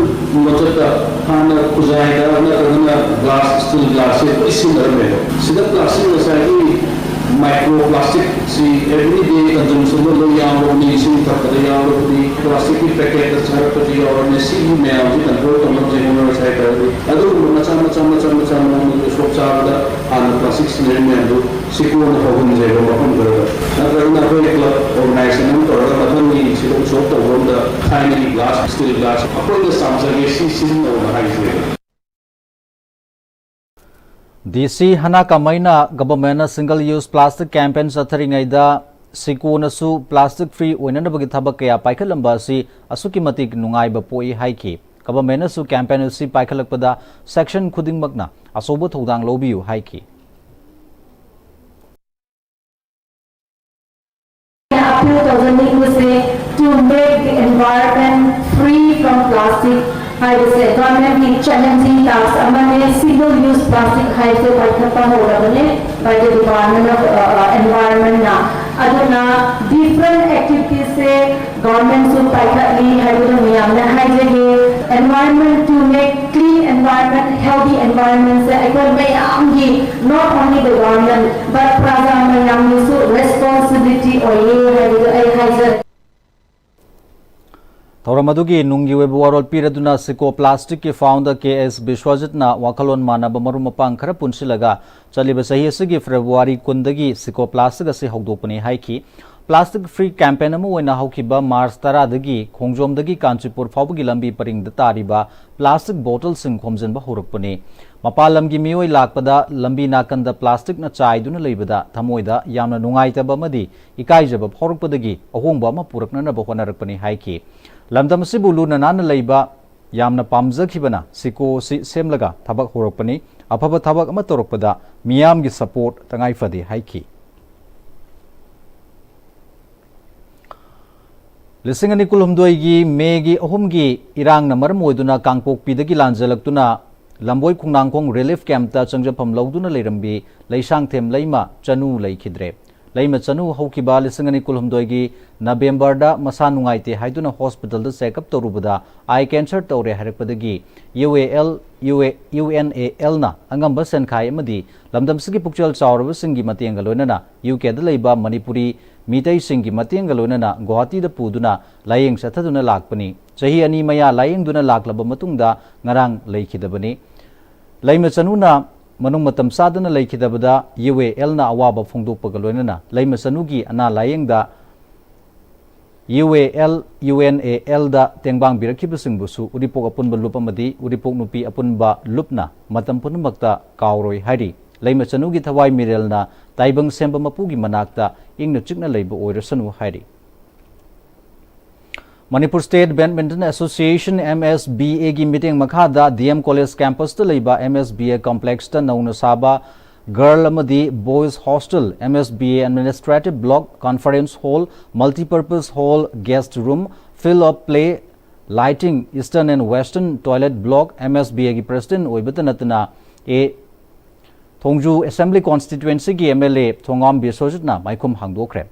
ꯂꯣꯟꯆꯠꯇ ꯍꯥꯟꯅ ꯈꯨꯖꯥꯏꯗ ꯅꯠꯇ꯭ꯔꯒꯅ ꯒ꯭ꯂꯥꯁ, ꯁ꯭ꯇꯤꯜ ꯒ꯭ꯂꯥꯁꯁꯦ ꯂꯣꯏ ꯁꯤꯖꯤꯟꯅꯔꯝꯃꯦꯕ꯫ ꯁꯤꯗ ꯄ꯭ꯂꯥꯁꯇꯤꯛ ꯉꯁꯥꯏꯒꯤ ꯃꯥꯏꯀ꯭ꯔꯣ ꯄ꯭ꯂꯥꯁꯇꯤꯛꯁꯤ ꯑꯦꯚ꯭ꯔꯤꯗꯦ ꯀꯟꯖꯝꯁꯟꯗ ꯂꯣꯏ ꯌꯥꯎꯔꯕꯅꯤ, ꯏꯁꯤꯡ ꯊꯛꯄꯗ ꯌꯥꯎꯔꯕꯅꯤ, ꯄ꯭ꯂꯥꯁꯇꯤꯛꯀꯤ ꯄꯦꯀꯦꯠꯇ ꯆꯥꯔꯛꯄꯁꯨ ꯌꯥꯎꯔꯕꯅꯤ꯫ ꯁꯤꯒꯤ ꯃꯌꯥꯝꯁꯤ ꯀꯟꯇ꯭ꯔꯣꯜ ꯇꯧꯅꯕꯁꯦ ꯍꯣꯠꯅꯔꯁꯦ ꯍꯥꯏꯇꯥꯔꯗꯤ ꯑꯗꯨꯒꯨꯝꯕ ꯃꯆꯥ ꯃꯆꯥ ꯃꯆꯥ ꯃꯆꯥ ꯃꯑꯣꯡꯗ ꯁꯣꯛ ꯆꯥꯕꯗ ꯍꯥꯟꯅ ꯄ꯭ꯂꯥꯁꯇꯤꯛ ꯁꯤꯖꯤꯟꯅꯔꯤ ꯃꯌꯥꯝꯗꯨ ꯁꯤ ꯀꯣꯟꯅ ꯍꯧꯍꯟꯁꯦꯕ ꯃꯐꯝ ꯈꯔꯗ꯫ ꯅꯠꯇ꯭ꯔꯒꯅ ꯑꯩꯈꯣꯏ ꯀ꯭ꯂꯕ ꯑꯣꯔꯒꯅꯥꯏꯖꯦꯁꯟ ꯑꯃ ꯇꯧꯔꯒ ꯃꯊꯪꯒꯤ ꯁꯤꯗ ꯎꯁꯣꯞ ꯇꯧꯕ ꯑꯃꯗ ꯊꯥꯏꯅꯒꯤ ꯒ꯭ꯂꯥꯁ, ꯁ꯭ꯇꯤꯜ ꯒ꯭ꯂꯥꯁ ꯑꯩꯈꯣꯏꯅ ꯆꯥꯝꯖꯒꯦ ꯁꯤ ꯁꯤꯖꯤꯟꯅꯧꯅ ꯍꯥꯏꯁꯦꯕ꯫ D C ꯍꯅꯥ ꯀꯥꯃꯩꯅ ꯒꯚꯔꯟꯃꯦꯟꯠꯅ single use plastic campaign ꯆꯠꯊꯔꯤꯉꯩꯗ ꯁꯤꯀꯣꯅꯁꯨ plastic free ꯑꯣꯏꯅꯅꯕꯒꯤ ꯊꯕꯛ ꯀꯌꯥ ꯄꯥꯏꯈꯠꯂꯝꯕ ꯑꯁꯤ ꯑꯁꯨꯛꯀꯤ ꯃꯇꯤꯛ ꯅꯨꯡꯉꯥꯏꯕ ꯄꯣꯛꯏ ꯍꯥꯏꯈꯤ꯫ ꯒꯚꯔꯟꯃꯦꯟꯠꯅꯁꯨ campaign ꯑꯁꯤ ꯄꯥꯏꯈꯠꯂꯛꯄꯗ section ꯈꯨꯗꯤꯡꯃꯛꯅ ꯑꯆꯧꯕ ꯊꯧꯗꯥꯡ ꯂꯧꯕꯤꯌꯨ ꯍꯥꯏꯈꯤ꯫ ꯑꯩꯅ ꯑꯄꯤꯜ ꯇꯧꯖꯅꯤꯡꯕꯁꯦ, to make the environment free from plastic, ꯍꯥꯏꯕꯁꯦ ꯒꯚꯔꯟꯃꯦꯟꯠꯀꯤ ꯆꯦꯂꯦꯟꯖꯤꯡ ꯇꯥꯁ꯭ꯛ ꯑꯃꯅꯦ꯫ ꯁꯤꯡꯒꯜ ꯌꯨꯁ ꯄ꯭ꯂꯥꯁꯇꯤꯛ ꯍꯥꯏꯕꯁꯦ ꯄꯥꯏꯈꯠꯄ ꯍꯧꯔꯕꯅꯦ by the Department of, uh, uh, Environment ꯅ꯫ ꯑꯗꯨꯅ ꯗꯤꯐ꯭ꯔꯦꯟꯠ ꯑꯦꯛꯇꯤꯚꯤꯇꯤꯁꯁꯦ ꯒꯚꯔꯟꯃꯦꯟꯠꯁꯨ ꯄꯥꯏꯈꯠꯂꯤ ꯍꯥꯏꯕꯗꯨ ꯃꯌꯥꯝꯅ ꯍꯥꯏꯖꯒꯦ꯫ Environment, to make clean environment, healthy environment ꯁꯦ ꯑꯩꯈꯣꯏ ꯃꯌꯥꯝꯒꯤ, not only the government but ꯄ꯭ꯔꯖꯥ ꯃꯌꯥꯝꯒꯤꯁꯨ ꯔꯦꯁꯄꯣꯟꯁꯤꯕꯤꯂꯤꯇꯤ ꯑꯣꯏꯌꯦ ꯍꯥꯏꯕꯗꯨ ꯑꯩ ꯍꯥꯏꯖꯔꯤ꯫ ꯊꯧꯔꯝ ꯑꯗꯨꯒꯤ ꯅꯨꯡꯒꯤ ꯑꯣꯏꯕ ꯋꯥꯔꯣꯜ ꯄꯤꯔꯗꯨꯅ ꯁꯤꯀꯣ ꯄ꯭ꯂꯥꯁꯇꯤꯛꯀꯤ ꯐꯥꯎꯟꯗꯔ ꯀꯦ ꯑꯦꯁ ꯕꯤꯁ꯭ꯋꯖꯤꯠꯅ ꯋꯥꯈꯜꯂꯣꯟ ꯃꯥꯟꯅꯕ ꯃꯔꯨꯞ ꯃꯄꯥꯡ ꯈꯔ ꯄꯨꯟꯁꯤꯜꯂꯒ ꯆꯠꯂꯤꯕ ꯆꯍꯤ ꯑꯁꯤꯒꯤ ꯐꯦꯕ꯭ꯔꯨꯋꯥꯔꯤ ꯀꯨꯟꯗꯒꯤ ꯁꯤꯀꯣ ꯄ꯭ꯂꯥꯁꯇꯤꯛ ꯑꯁꯤ ꯍꯧꯗꯣꯛꯄꯅꯤ ꯍꯥꯏꯈꯤ꯫ ꯄ꯭ꯂꯥꯁꯇꯤꯛ ꯐ꯭ꯔꯤ ꯀꯦꯝꯄꯦꯟ ꯑꯃ ꯑꯣꯏꯅ ꯍꯧꯈꯤꯕ ꯃꯥꯔꯆ ꯇꯔꯥꯗꯒꯤ ꯈꯣꯡꯖꯣꯝꯗꯒꯤ ꯀꯥꯟꯆꯤꯄꯨꯔ ꯐꯥꯎꯕꯒꯤ ꯂꯝꯕꯤ ꯄꯔꯤꯡꯗ ꯇꯥꯔꯤꯕ ꯄ꯭ꯂꯥꯁꯇꯤꯛ ꯕꯣꯇꯜꯁꯤꯡ ꯈꯣꯝꯖꯤꯟꯕ ꯍꯧꯔꯛꯄꯅꯤ꯫ ꯃꯄꯥꯟ ꯂꯝꯒꯤ ꯃꯤꯑꯣꯏ ꯂꯥꯛꯄꯗ ꯂꯝꯕꯤ ꯅꯥꯀꯟꯗ ꯄ꯭ꯂꯥꯁꯇꯤꯛꯅ ꯆꯥꯏꯗꯨꯅ ꯂꯩꯕꯗ ꯊꯃꯣꯏꯗ ꯌꯥꯝꯅ ꯅꯨꯡꯉꯥꯏꯇꯕ ꯑꯃꯗꯤ ꯏꯀꯥꯏꯖꯕ ꯐꯥꯎꯔꯛꯄꯗꯒꯤ ꯑꯍꯣꯡꯕ ꯑꯃ ꯄꯨꯔꯛꯅꯅꯕ ꯍꯣꯠꯅꯔꯛꯄꯅꯤ ꯍꯥꯏꯈꯤ꯫ ꯂꯝꯗꯝ ꯑꯁꯤꯕꯨ ꯂꯨꯅ ꯅꯥꯟꯅ ꯂꯩꯕ ꯌꯥꯝꯅ ꯄꯥꯝꯖꯈꯤꯕꯅ ꯁꯤꯀꯣ ꯑꯁꯤ ꯁꯦꯝꯂꯒ ꯊꯕꯛ ꯍꯧꯔꯛꯄꯅꯤ꯫ ꯑꯐꯕ ꯊꯕꯛ ꯑꯃ ꯇꯧꯔꯛꯄꯗ ꯃꯤꯌꯥꯝꯒꯤ ꯁꯄꯣꯔꯠ ꯇꯉꯥꯏ ꯐꯗꯦ ꯍꯥꯏꯈꯤ꯫ ꯂꯤꯁꯤꯡ ꯑꯅꯤ ꯀꯨꯟꯍꯨꯝꯗꯣꯏꯒꯤ ꯃꯦꯒꯤ ꯑꯍꯨꯝꯒꯤ ꯏꯔꯥꯡꯅ ꯃꯔꯝ ꯑꯣꯏꯗꯨꯅ ꯀꯥꯡꯄꯣꯛꯄꯤꯗꯒꯤ ꯂꯥꯟꯖꯦꯜꯂꯛꯇꯨꯅ ꯂꯝꯕꯣꯏ ꯈꯣꯡꯅꯥꯡꯈꯣꯡ ꯔꯤꯂꯤꯐ ꯀꯦꯝꯞꯇ ꯆꯪꯖꯐꯝ ꯂꯧꯗꯨꯅ ꯂꯩꯔꯝꯕꯤ ꯂꯩꯁꯥꯡꯊꯦꯝ ꯂꯩꯃ ꯆꯅꯨ ꯂꯩꯈꯤꯗ꯭ꯔꯦ꯫ ꯂꯩꯃ ꯆꯅꯨ ꯍꯧꯈꯤꯕ ꯂꯤꯁꯤꯡ ꯑꯅꯤ ꯀꯨꯟꯍꯨꯝꯗꯣꯏꯒꯤ ꯅꯕꯦꯝꯕꯔꯗ ꯃꯁꯥ ꯅꯨꯡꯉꯥꯏꯇꯦ ꯍꯥꯏꯗꯨꯅ ꯍꯣꯁꯄꯤꯇꯥꯜꯗ ꯆꯦꯛꯑꯞ ꯇꯧꯔꯨꯕꯗ ꯑꯥꯏ ꯀꯦꯟꯁꯔ ꯇꯧꯔꯦ ꯍꯥꯏꯔꯛꯄꯗꯒꯤ U A L, U A, U N A ꯑꯦꯜꯅ ꯑꯉꯝꯕ ꯁꯦꯟꯈꯥꯏ ꯑꯃꯗꯤ ꯂꯝꯗꯝꯁꯤꯒꯤ ꯄꯨꯛꯆꯦꯜ ꯆꯥꯎꯔꯕꯁꯤꯡꯒꯤ ꯃꯇꯦꯡꯒ ꯂꯣꯏꯅꯅ ꯌꯨ ꯀꯦꯗ ꯂꯩꯕ ꯃꯅꯤꯄꯨꯔꯤ ꯃꯤꯇꯩꯁꯤꯡꯒꯤ ꯃꯇꯦꯡꯒ ꯂꯣꯏꯅꯅ ꯒꯨꯋꯥꯍꯥꯇꯤꯗ ꯄꯨꯗꯨꯅ ꯂꯥꯌꯦꯡ ꯆꯠꯊꯗꯨꯅ ꯂꯥꯛꯄꯅꯤ꯫ ꯆꯍꯤ ꯑꯅꯤ ꯃꯌꯥ ꯂꯥꯌꯦꯡꯗꯨꯅ ꯂꯥꯛꯂꯕ ꯃꯇꯨꯡꯗ ꯉꯔꯥꯡ ꯂꯩꯈꯤꯗꯕꯅꯤ꯫ ꯂꯩꯃ ꯆꯅꯨꯅ ꯃꯅꯨꯡ ꯃꯇꯝ ꯆꯥꯗꯅ ꯂꯩꯈꯤꯗꯕꯗ ꯌꯨ ꯑꯦ ꯑꯦꯜꯅ ꯑꯋꯥꯕ ꯐꯣꯡꯗꯣꯛꯄꯒ ꯂꯣꯏꯅꯅ ꯂꯩꯃ ꯆꯅꯨꯒꯤ ꯑꯅꯥ ꯂꯥꯌꯦꯡꯗ U A L, U N A ꯑꯦꯜꯗ ꯇꯦꯡꯕꯥꯡꯕꯤꯔꯛꯈꯤꯕꯁꯤꯡꯕꯨꯁꯨ ꯎꯔꯤꯄꯣꯛ ꯑꯄꯨꯟꯕ ꯂꯨꯞ ꯑꯃꯗꯤ ꯎꯔꯤꯄꯣꯛ ꯅꯨꯄꯤ ꯑꯄꯨꯟꯕ ꯂꯨꯞꯅ ꯃꯇꯝ ꯄꯨꯝꯅꯃꯛꯇ ꯀꯥꯎꯔꯣꯏ ꯍꯥꯏꯔꯤ꯫ ꯂꯩꯃ ꯆꯅꯨꯒꯤ ꯊꯋꯥꯏ ꯃꯤꯔꯦꯜꯅ ꯇꯥꯏꯕꯪ ꯁꯦꯝꯕ ꯃꯄꯨꯒꯤ ꯃꯅꯥꯛꯇ ꯏꯪꯅ ꯆꯤꯛꯅ ꯂꯩꯕ ꯑꯣꯏꯔꯁꯅꯨ ꯍꯥꯏꯔꯤ꯫ Manipur state badminton association, M S B ꯑꯦꯒꯤ ꯃꯤꯠꯌꯦꯡ ꯃꯈꯥꯗ ꯗꯤ ꯑꯦꯝ ꯀꯣꯂꯦꯖ ꯀꯦꯝꯄꯁꯇ ꯂꯩꯕ ꯑꯦꯝ ꯑꯦꯁ ꯕꯤ ꯑꯦ ꯀꯣꯝꯄ꯭ꯂꯦꯛꯁꯇ ꯅꯧꯅ ꯁꯥꯕ ꯒꯔꯜ ꯑꯃꯗꯤ boys hostel, M S B A administrative block, conference hall, multipurpose hall, guest room, field of play, Lighting, Eastern and Western Toilet Block, M S B Aꯒꯤ President ꯑꯣꯏꯕꯇ ꯅꯠꯇꯅ ꯑꯦ ꯊꯣꯡꯖꯨ Assembly Constituencyꯒꯤ M L A Thongam ꯕꯤꯁ꯭ꯋꯖꯤꯠꯅ ꯃꯥꯏꯈꯨꯝ ꯍꯥꯡꯗꯣꯛꯈ꯭ꯔꯦ꯫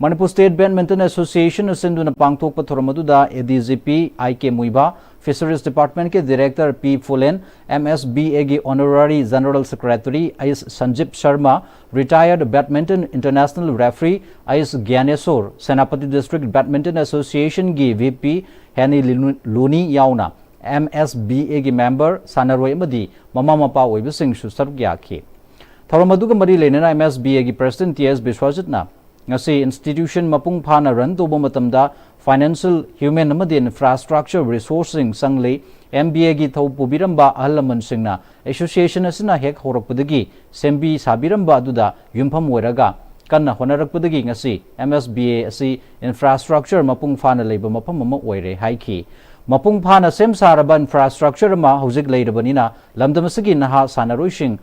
Manipur State Badminton Associationꯅ ꯁꯤꯟꯗꯨꯅ ꯄꯥꯡꯊꯣꯛꯄ ꯊꯧꯔꯝ ꯑꯗꯨꯗ A D G P I K ꯃꯨꯏꯕꯥ, Fisheries Departmentꯀꯤ Director P ꯐꯨꯂꯦꯟ, M S B Aꯒꯤ Honorary General Secretary H ꯁꯟꯖꯤꯞ Sharma, Retired Badminton International Referee H ꯒ꯭ꯌꯥꯅꯦꯁꯣꯔ, Senapati District Badminton Associationꯒꯤ V P ꯍꯦꯅꯤ ꯂꯨꯅꯤ ꯌꯥꯎꯅ M S B Aꯒꯤ member, ꯁꯥꯟꯅꯔꯣꯏ ꯑꯃꯗꯤ ꯃꯃꯥ ꯃꯄꯥ ꯑꯣꯏꯕꯁꯤꯡꯁꯨ ꯁꯔꯨꯛ ꯌꯥꯈꯤ꯫ ꯊꯧꯔꯝ ꯑꯗꯨꯒ ꯃꯔꯤ ꯂꯩꯅꯅ M S B Aꯒꯤ President T S ꯕꯤꯁ꯭ꯋꯖꯤꯠꯅ ꯉꯁꯤ institution ꯃꯄꯨꯡ ꯐꯥꯅ run ꯇꯧꯕ ꯃꯇꯝꯗ financial, human ꯑꯃꯗꯤ infrastructure resourceꯁꯤꯡ ꯆꯪꯂꯤ꯫ M B Aꯒꯤ ꯊꯧ ꯄꯨꯕꯤꯔꯝꯕ ꯑꯍꯜ ꯂꯃꯟꯁꯤꯡꯅ association ꯑꯁꯤꯅ ꯍꯦꯛ ꯍꯧꯔꯛꯄꯗꯒꯤ ꯁꯦꯝꯕꯤ ꯁꯥꯕꯤꯔꯝꯕ ꯑꯗꯨꯗ ꯌꯨꯝꯐꯝ ꯑꯣꯏꯔꯒ ꯀꯟꯅ ꯍꯣꯠꯅꯔꯛꯄꯗꯒꯤ ꯉꯁꯤ M S B A ꯑꯁꯤ infrastructure ꯃꯄꯨꯡ ꯐꯥꯅ ꯂꯩꯕ ꯃꯐꯝ ꯑꯃ ꯑꯣꯏꯔꯦ ꯍꯥꯏꯈꯤ꯫ ꯃꯄꯨꯡ ꯐꯥꯅ ꯁꯦꯝ ꯁꯥꯔꯕ infrastructure ꯑꯃ ꯍꯧꯖꯤꯛ ꯂꯩꯔꯕꯅꯤꯅ ꯂꯝꯗꯝ ꯑꯁꯤꯒꯤ ꯅꯍꯥ ꯁꯥꯟꯅꯔꯣꯏꯁꯤꯡ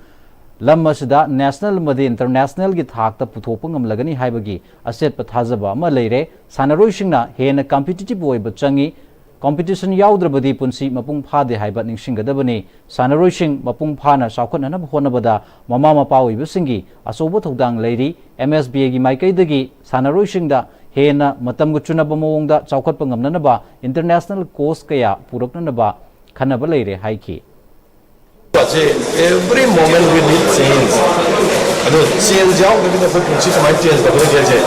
ꯂꯝ ꯑꯁꯤꯗ national ꯑꯃꯗꯤ internationalꯒꯤ ꯊꯥꯛꯇ ꯄꯨꯊꯣꯛꯄ ꯉꯝꯂꯒꯅꯤ ꯍꯥꯏꯕꯒꯤ ꯑꯆꯦꯠꯄ ꯊꯥꯖꯕ ꯑꯃ ꯂꯩꯔꯦ꯫ ꯁꯥꯟꯅꯔꯣꯏꯁꯤꯡꯅ ꯍꯦꯟꯅ competitive ꯑꯣꯏꯕ ꯆꯪꯏ꯫ Competition ꯌꯥꯎꯗ꯭ꯔꯕꯗꯤ ꯄꯨꯟꯁꯤ ꯃꯄꯨꯡ ꯐꯥꯗꯦ ꯍꯥꯏꯕ ꯅꯤꯡꯁꯤꯡꯒꯗꯕꯅꯤ꯫ ꯁꯥꯟꯅꯔꯣꯏꯁꯤꯡ ꯃꯄꯨꯡ ꯐꯥꯅ ꯆꯥꯎꯈꯠꯅꯅꯕ ꯍꯣꯠꯅꯕꯗ ꯃꯃꯥ ꯃꯄꯥ ꯑꯣꯏꯕꯁꯤꯡꯒꯤ ꯑꯆꯧꯕ ꯊꯧꯗꯥꯡ ꯂꯩꯔꯤ꯫ M S B Aꯒꯤ ꯃꯥꯏꯀꯩꯗꯒꯤ ꯁꯥꯟꯅꯔꯣꯏꯁꯤꯡꯗ ꯍꯦꯟꯅ ꯃꯇꯝꯒ ꯆꯨꯅꯕ ꯃꯑꯣꯡꯗ ꯆꯥꯎꯈꯠꯄ ꯉꯝꯅꯅꯕ international coach ꯀꯌꯥ ꯄꯨꯔꯛꯅꯅꯕ ꯈꯟꯅꯕ ꯂꯩꯔꯦ ꯍꯥꯏꯈꯤ꯫ ꯁꯦ every moment we need change꯫ ꯑꯗꯣ change ꯌꯥꯎꯗ꯭ꯔꯒꯗꯤ ꯑꯩꯈꯣꯏ ꯄꯨꯟꯁꯤ ꯀꯃꯥꯏꯅ change ꯇꯧꯒꯗꯒꯦ ꯍꯥꯏꯁꯦ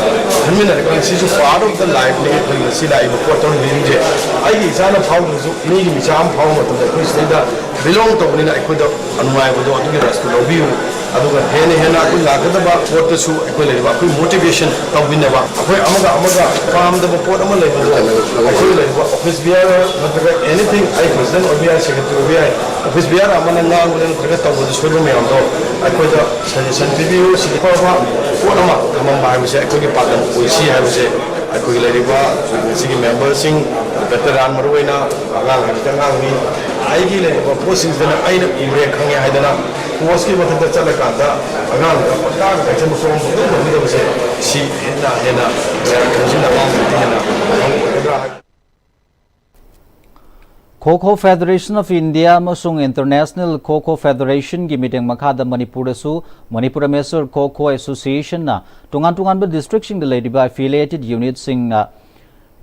ꯈꯟꯃꯤꯟꯅꯔꯀꯥꯟꯗ ꯁꯤꯁꯨ part of the lifeꯅꯤ꯫ ꯑꯩꯈꯣꯏ ꯉꯁꯤ ꯂꯥꯛꯏꯕ ꯄꯣꯠ ꯇꯧꯔꯤꯕꯁꯤꯡꯁꯦ ꯑꯩꯒꯤ ꯏꯆꯥꯅ ꯐꯥꯎꯗ꯭ꯔꯁꯨ ꯃꯤꯒꯤ ꯃꯤꯆꯥ ꯑꯃ ꯐꯥꯎꯕ ꯃꯇꯝꯗ ꯑꯩꯈꯣꯏ ꯁꯤꯗꯩꯗ belong ꯇꯧꯕꯅꯤꯅ ꯑꯩꯈꯣꯏꯗ ꯅꯨꯡꯉꯥꯏꯕꯗꯣ ꯑꯗꯨꯒꯤ rushꯇꯣ ꯂꯧꯕꯤꯌꯨ꯫ ꯑꯗꯨꯒ ꯍꯦꯟꯅ ꯍꯦꯟꯅ ꯑꯩꯈꯣꯏ ꯂꯥꯛꯀꯗꯕ ꯄꯣꯠꯇꯁꯨ ꯑꯩꯈꯣꯏ ꯂꯩꯔꯤꯕ ꯑꯩꯈꯣꯏ motivation ꯇꯧꯕꯤꯅꯕ꯫ ꯑꯩꯈꯣꯏ ꯑꯃꯒ ꯑꯃꯒ ꯄꯥꯝꯗꯕ ꯄꯣꯠ ꯑꯃ ꯂꯩꯕꯗꯣ ꯑꯩꯈꯣꯏ ꯂꯩꯔꯤꯕ office bearer ꯅꯠꯇ꯭ꯔꯒ anything, ꯑꯩ president ꯑꯣꯏꯕ ꯌꯥꯏ, secretary ꯑꯣꯏꯕ ꯌꯥꯏ, office bearer ꯑꯃꯅ ꯉꯥꯡꯕꯗ ꯅꯠꯇ꯭ꯔꯒ ꯇꯧꯕꯗ ꯁꯣꯏꯕ ꯃꯌꯥꯝꯗꯣ ꯑꯩꯈꯣꯏꯗ suggestion ꯄꯤꯕꯤꯌꯨ꯫ ꯁꯤꯗꯤ ꯑꯐꯕ ꯄꯣꯠ ꯑꯃ ꯊꯝꯃꯝꯕ ꯍꯥꯏꯕꯁꯦ ꯑꯩꯈꯣꯏꯒꯤ ꯄꯥꯡꯒꯜ ꯑꯣꯏꯁꯤ ꯍꯥꯏꯕꯁꯦ ꯑꯩꯈꯣꯏꯒꯤ ꯂꯩꯔꯤꯕ ꯉꯁꯤꯒꯤ memberꯁꯤꯡ, veteran ꯃꯔꯨꯑꯣꯏꯅ ꯑꯉꯥꯡ ꯍꯥꯏꯕꯗꯤ ꯑꯉꯥꯡꯅꯤ, ꯑꯩꯒꯤ ꯂꯩꯔꯤꯕ ꯄꯣꯠꯁꯤꯡꯁꯤꯗꯅ ꯑꯩꯅ ꯎꯔꯦ ꯈꯪꯉꯦ ꯍꯥꯏꯗꯅ coachꯀꯤ ꯃꯊꯛꯇ ꯆꯠꯂꯀꯥꯟꯗ ꯑꯉꯥꯡꯗ ꯄꯪꯇꯥꯛ ꯇꯥꯛꯁꯟꯕ ꯐꯣꯔꯝ ꯄꯪꯇꯧ ꯇꯧꯕꯤꯗꯕꯁꯦ ꯁꯤ ꯍꯦꯟꯅ ꯍꯦꯟꯅ ꯃꯌꯥꯝ ꯈꯪꯖꯤꯟꯅ ꯑꯉꯥꯡꯁꯤꯡꯗ ꯍꯦꯟꯅ ꯃꯊꯧ ꯑꯣꯏꯒꯗ꯭ꯔꯥ ꯍꯥꯏ꯫ Kho Kho Federation of India ꯑꯃꯁꯨꯡ International Kho Kho Federation ꯒꯤ ꯃꯤꯠꯌꯦꯡ ꯃꯈꯥꯗ ꯃꯅꯤꯄꯨꯔꯗꯁꯨ Manipur Amateur Kho Kho Association ꯅ ꯇꯣꯉꯥꯟ ꯇꯣꯉꯥꯟꯕ district ꯁꯤꯡꯗ ꯂꯩꯔꯤꯕ affiliated unit ꯁꯤꯡꯅ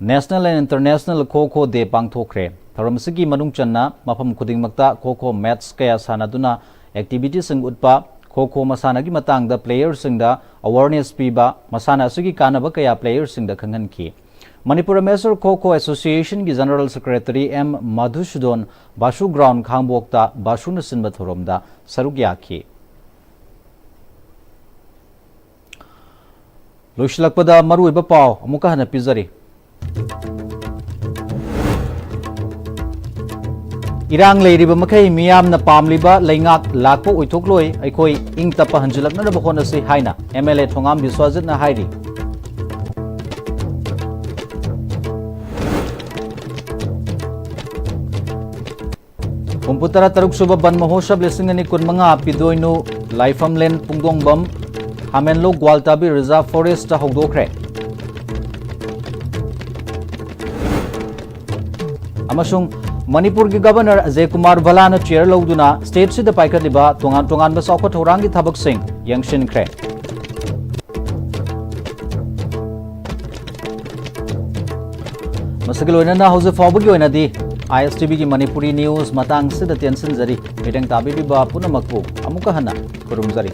National and International Kho Kho Day ꯄꯥꯡꯊꯣꯛꯈ꯭ꯔꯦ꯫ ꯊꯧꯔꯝ ꯑꯁꯤꯒꯤ ꯃꯅꯨꯡ ꯆꯟꯅ ꯃꯐꯝ ꯈꯨꯗꯤꯡꯃꯛꯇ Kho Kho match ꯀꯌꯥ ꯁꯥꯟꯅꯗꯨꯅ activity ꯁꯤꯡ ꯎꯠꯄ, Kho Kho ꯃꯁꯥꯟꯅꯒꯤ ꯃꯇꯥꯡꯗ player ꯁꯤꯡꯗ awareness ꯄꯤꯕ, ꯃꯁꯥꯟꯅ ꯑꯁꯤꯒꯤ ꯀꯥꯟꯅꯕ ꯀꯌꯥ player ꯁꯤꯡꯗ ꯈꯪꯍꯟꯈꯤ꯫ Manipur Amateur Kho Kho Association ꯒꯤ General Secretary M Madhusudan ꯕꯥꯁꯨ ground ꯈꯥꯡꯕꯣꯛꯇ ꯕꯥꯁꯨꯅ ꯁꯤꯟꯕ ꯊꯧꯔꯝꯗ ꯁꯔꯨꯛ ꯌꯥꯈꯤ꯫ ꯂꯣꯏꯁꯤꯜꯂꯛꯄꯗ ꯃꯔꯨꯑꯣꯏꯕ ꯄꯥꯎ ꯑꯃꯨꯛꯀ ꯍꯟꯅ ꯄꯤꯖꯔꯤ꯫ ꯏꯔꯥꯡ ꯂꯩꯔꯤꯕ ꯃꯈꯩ ꯃꯤꯌꯥꯝꯅ ꯄꯥꯝꯂꯤꯕ ꯂꯩꯉꯥꯛ ꯂꯥꯛꯄ ꯑꯣꯏꯊꯣꯛꯂꯣꯏ, ꯑꯩꯈꯣꯏ ꯏꯪ ꯇꯞꯄ ꯍꯟꯖꯤꯜꯂꯛꯅꯅꯕ ꯍꯣꯠꯅꯁꯤ ꯍꯥꯏꯅ M L A ꯊꯣꯉꯥꯝ ꯕꯤꯁ꯭ꯋꯥꯖꯤꯠꯅ ꯍꯥꯏꯔꯤ꯫ ꯍꯨꯝꯐꯨ ꯇꯔꯥ ꯇꯔꯨꯛ ꯁꯨꯕ ꯕꯟ ꯃꯍꯣꯠꯁꯕ ꯂꯤꯁꯤꯡ ꯑꯅꯤ ꯀꯨꯟꯃꯉꯥ ꯄꯤꯗꯣꯏꯅꯨ ꯂꯥꯏꯐꯝꯂꯦꯟ ꯄꯨꯡꯗꯣꯡꯕꯝ ꯍꯥꯃꯦꯟꯂꯣꯛ ꯒ꯭ꯋꯥꯜꯇꯥꯕꯤ Reserve Forest ꯇ ꯍꯧꯗꯣꯛꯈ꯭ꯔꯦ꯫ ꯑꯃꯁꯨꯡ ꯃꯅꯤꯄꯨꯔꯒꯤ Governor ꯑꯖꯌ ꯀꯨꯃꯥꯔ ꯚꯜꯂꯥꯅ chair ꯂꯧꯗꯨꯅ state ꯁꯤꯗ ꯄꯥꯏꯈꯠꯂꯤꯕ ꯇꯣꯉꯥꯟ ꯇꯣꯉꯥꯟꯕ ꯆꯥꯎꯈꯠ ꯊꯧꯔꯥꯡꯒꯤ ꯊꯕꯛꯁꯤꯡ ꯌꯦꯡꯁꯤꯟꯈ꯭ꯔꯦ꯫ ꯃꯁꯤꯒ ꯂꯣꯏꯅꯅ ꯍꯧꯖꯤꯛ ꯐꯥꯎꯕꯒꯤ ꯑꯣꯏꯅꯗꯤ I S T V ꯒꯤ ꯃꯅꯤꯄꯨꯔꯤ news ꯃꯇꯥꯡꯁꯤꯗ ꯇꯦꯟꯁꯤꯟꯖꯔꯤ꯫ ꯃꯤꯠꯌꯦꯡ ꯇꯥꯕꯤꯔꯤꯕ ꯄꯨꯝꯅꯃꯛꯄꯨ ꯑꯃꯨꯛꯀ ꯍꯟꯅ ꯈꯨꯔꯨꯝꯖꯔꯤ꯫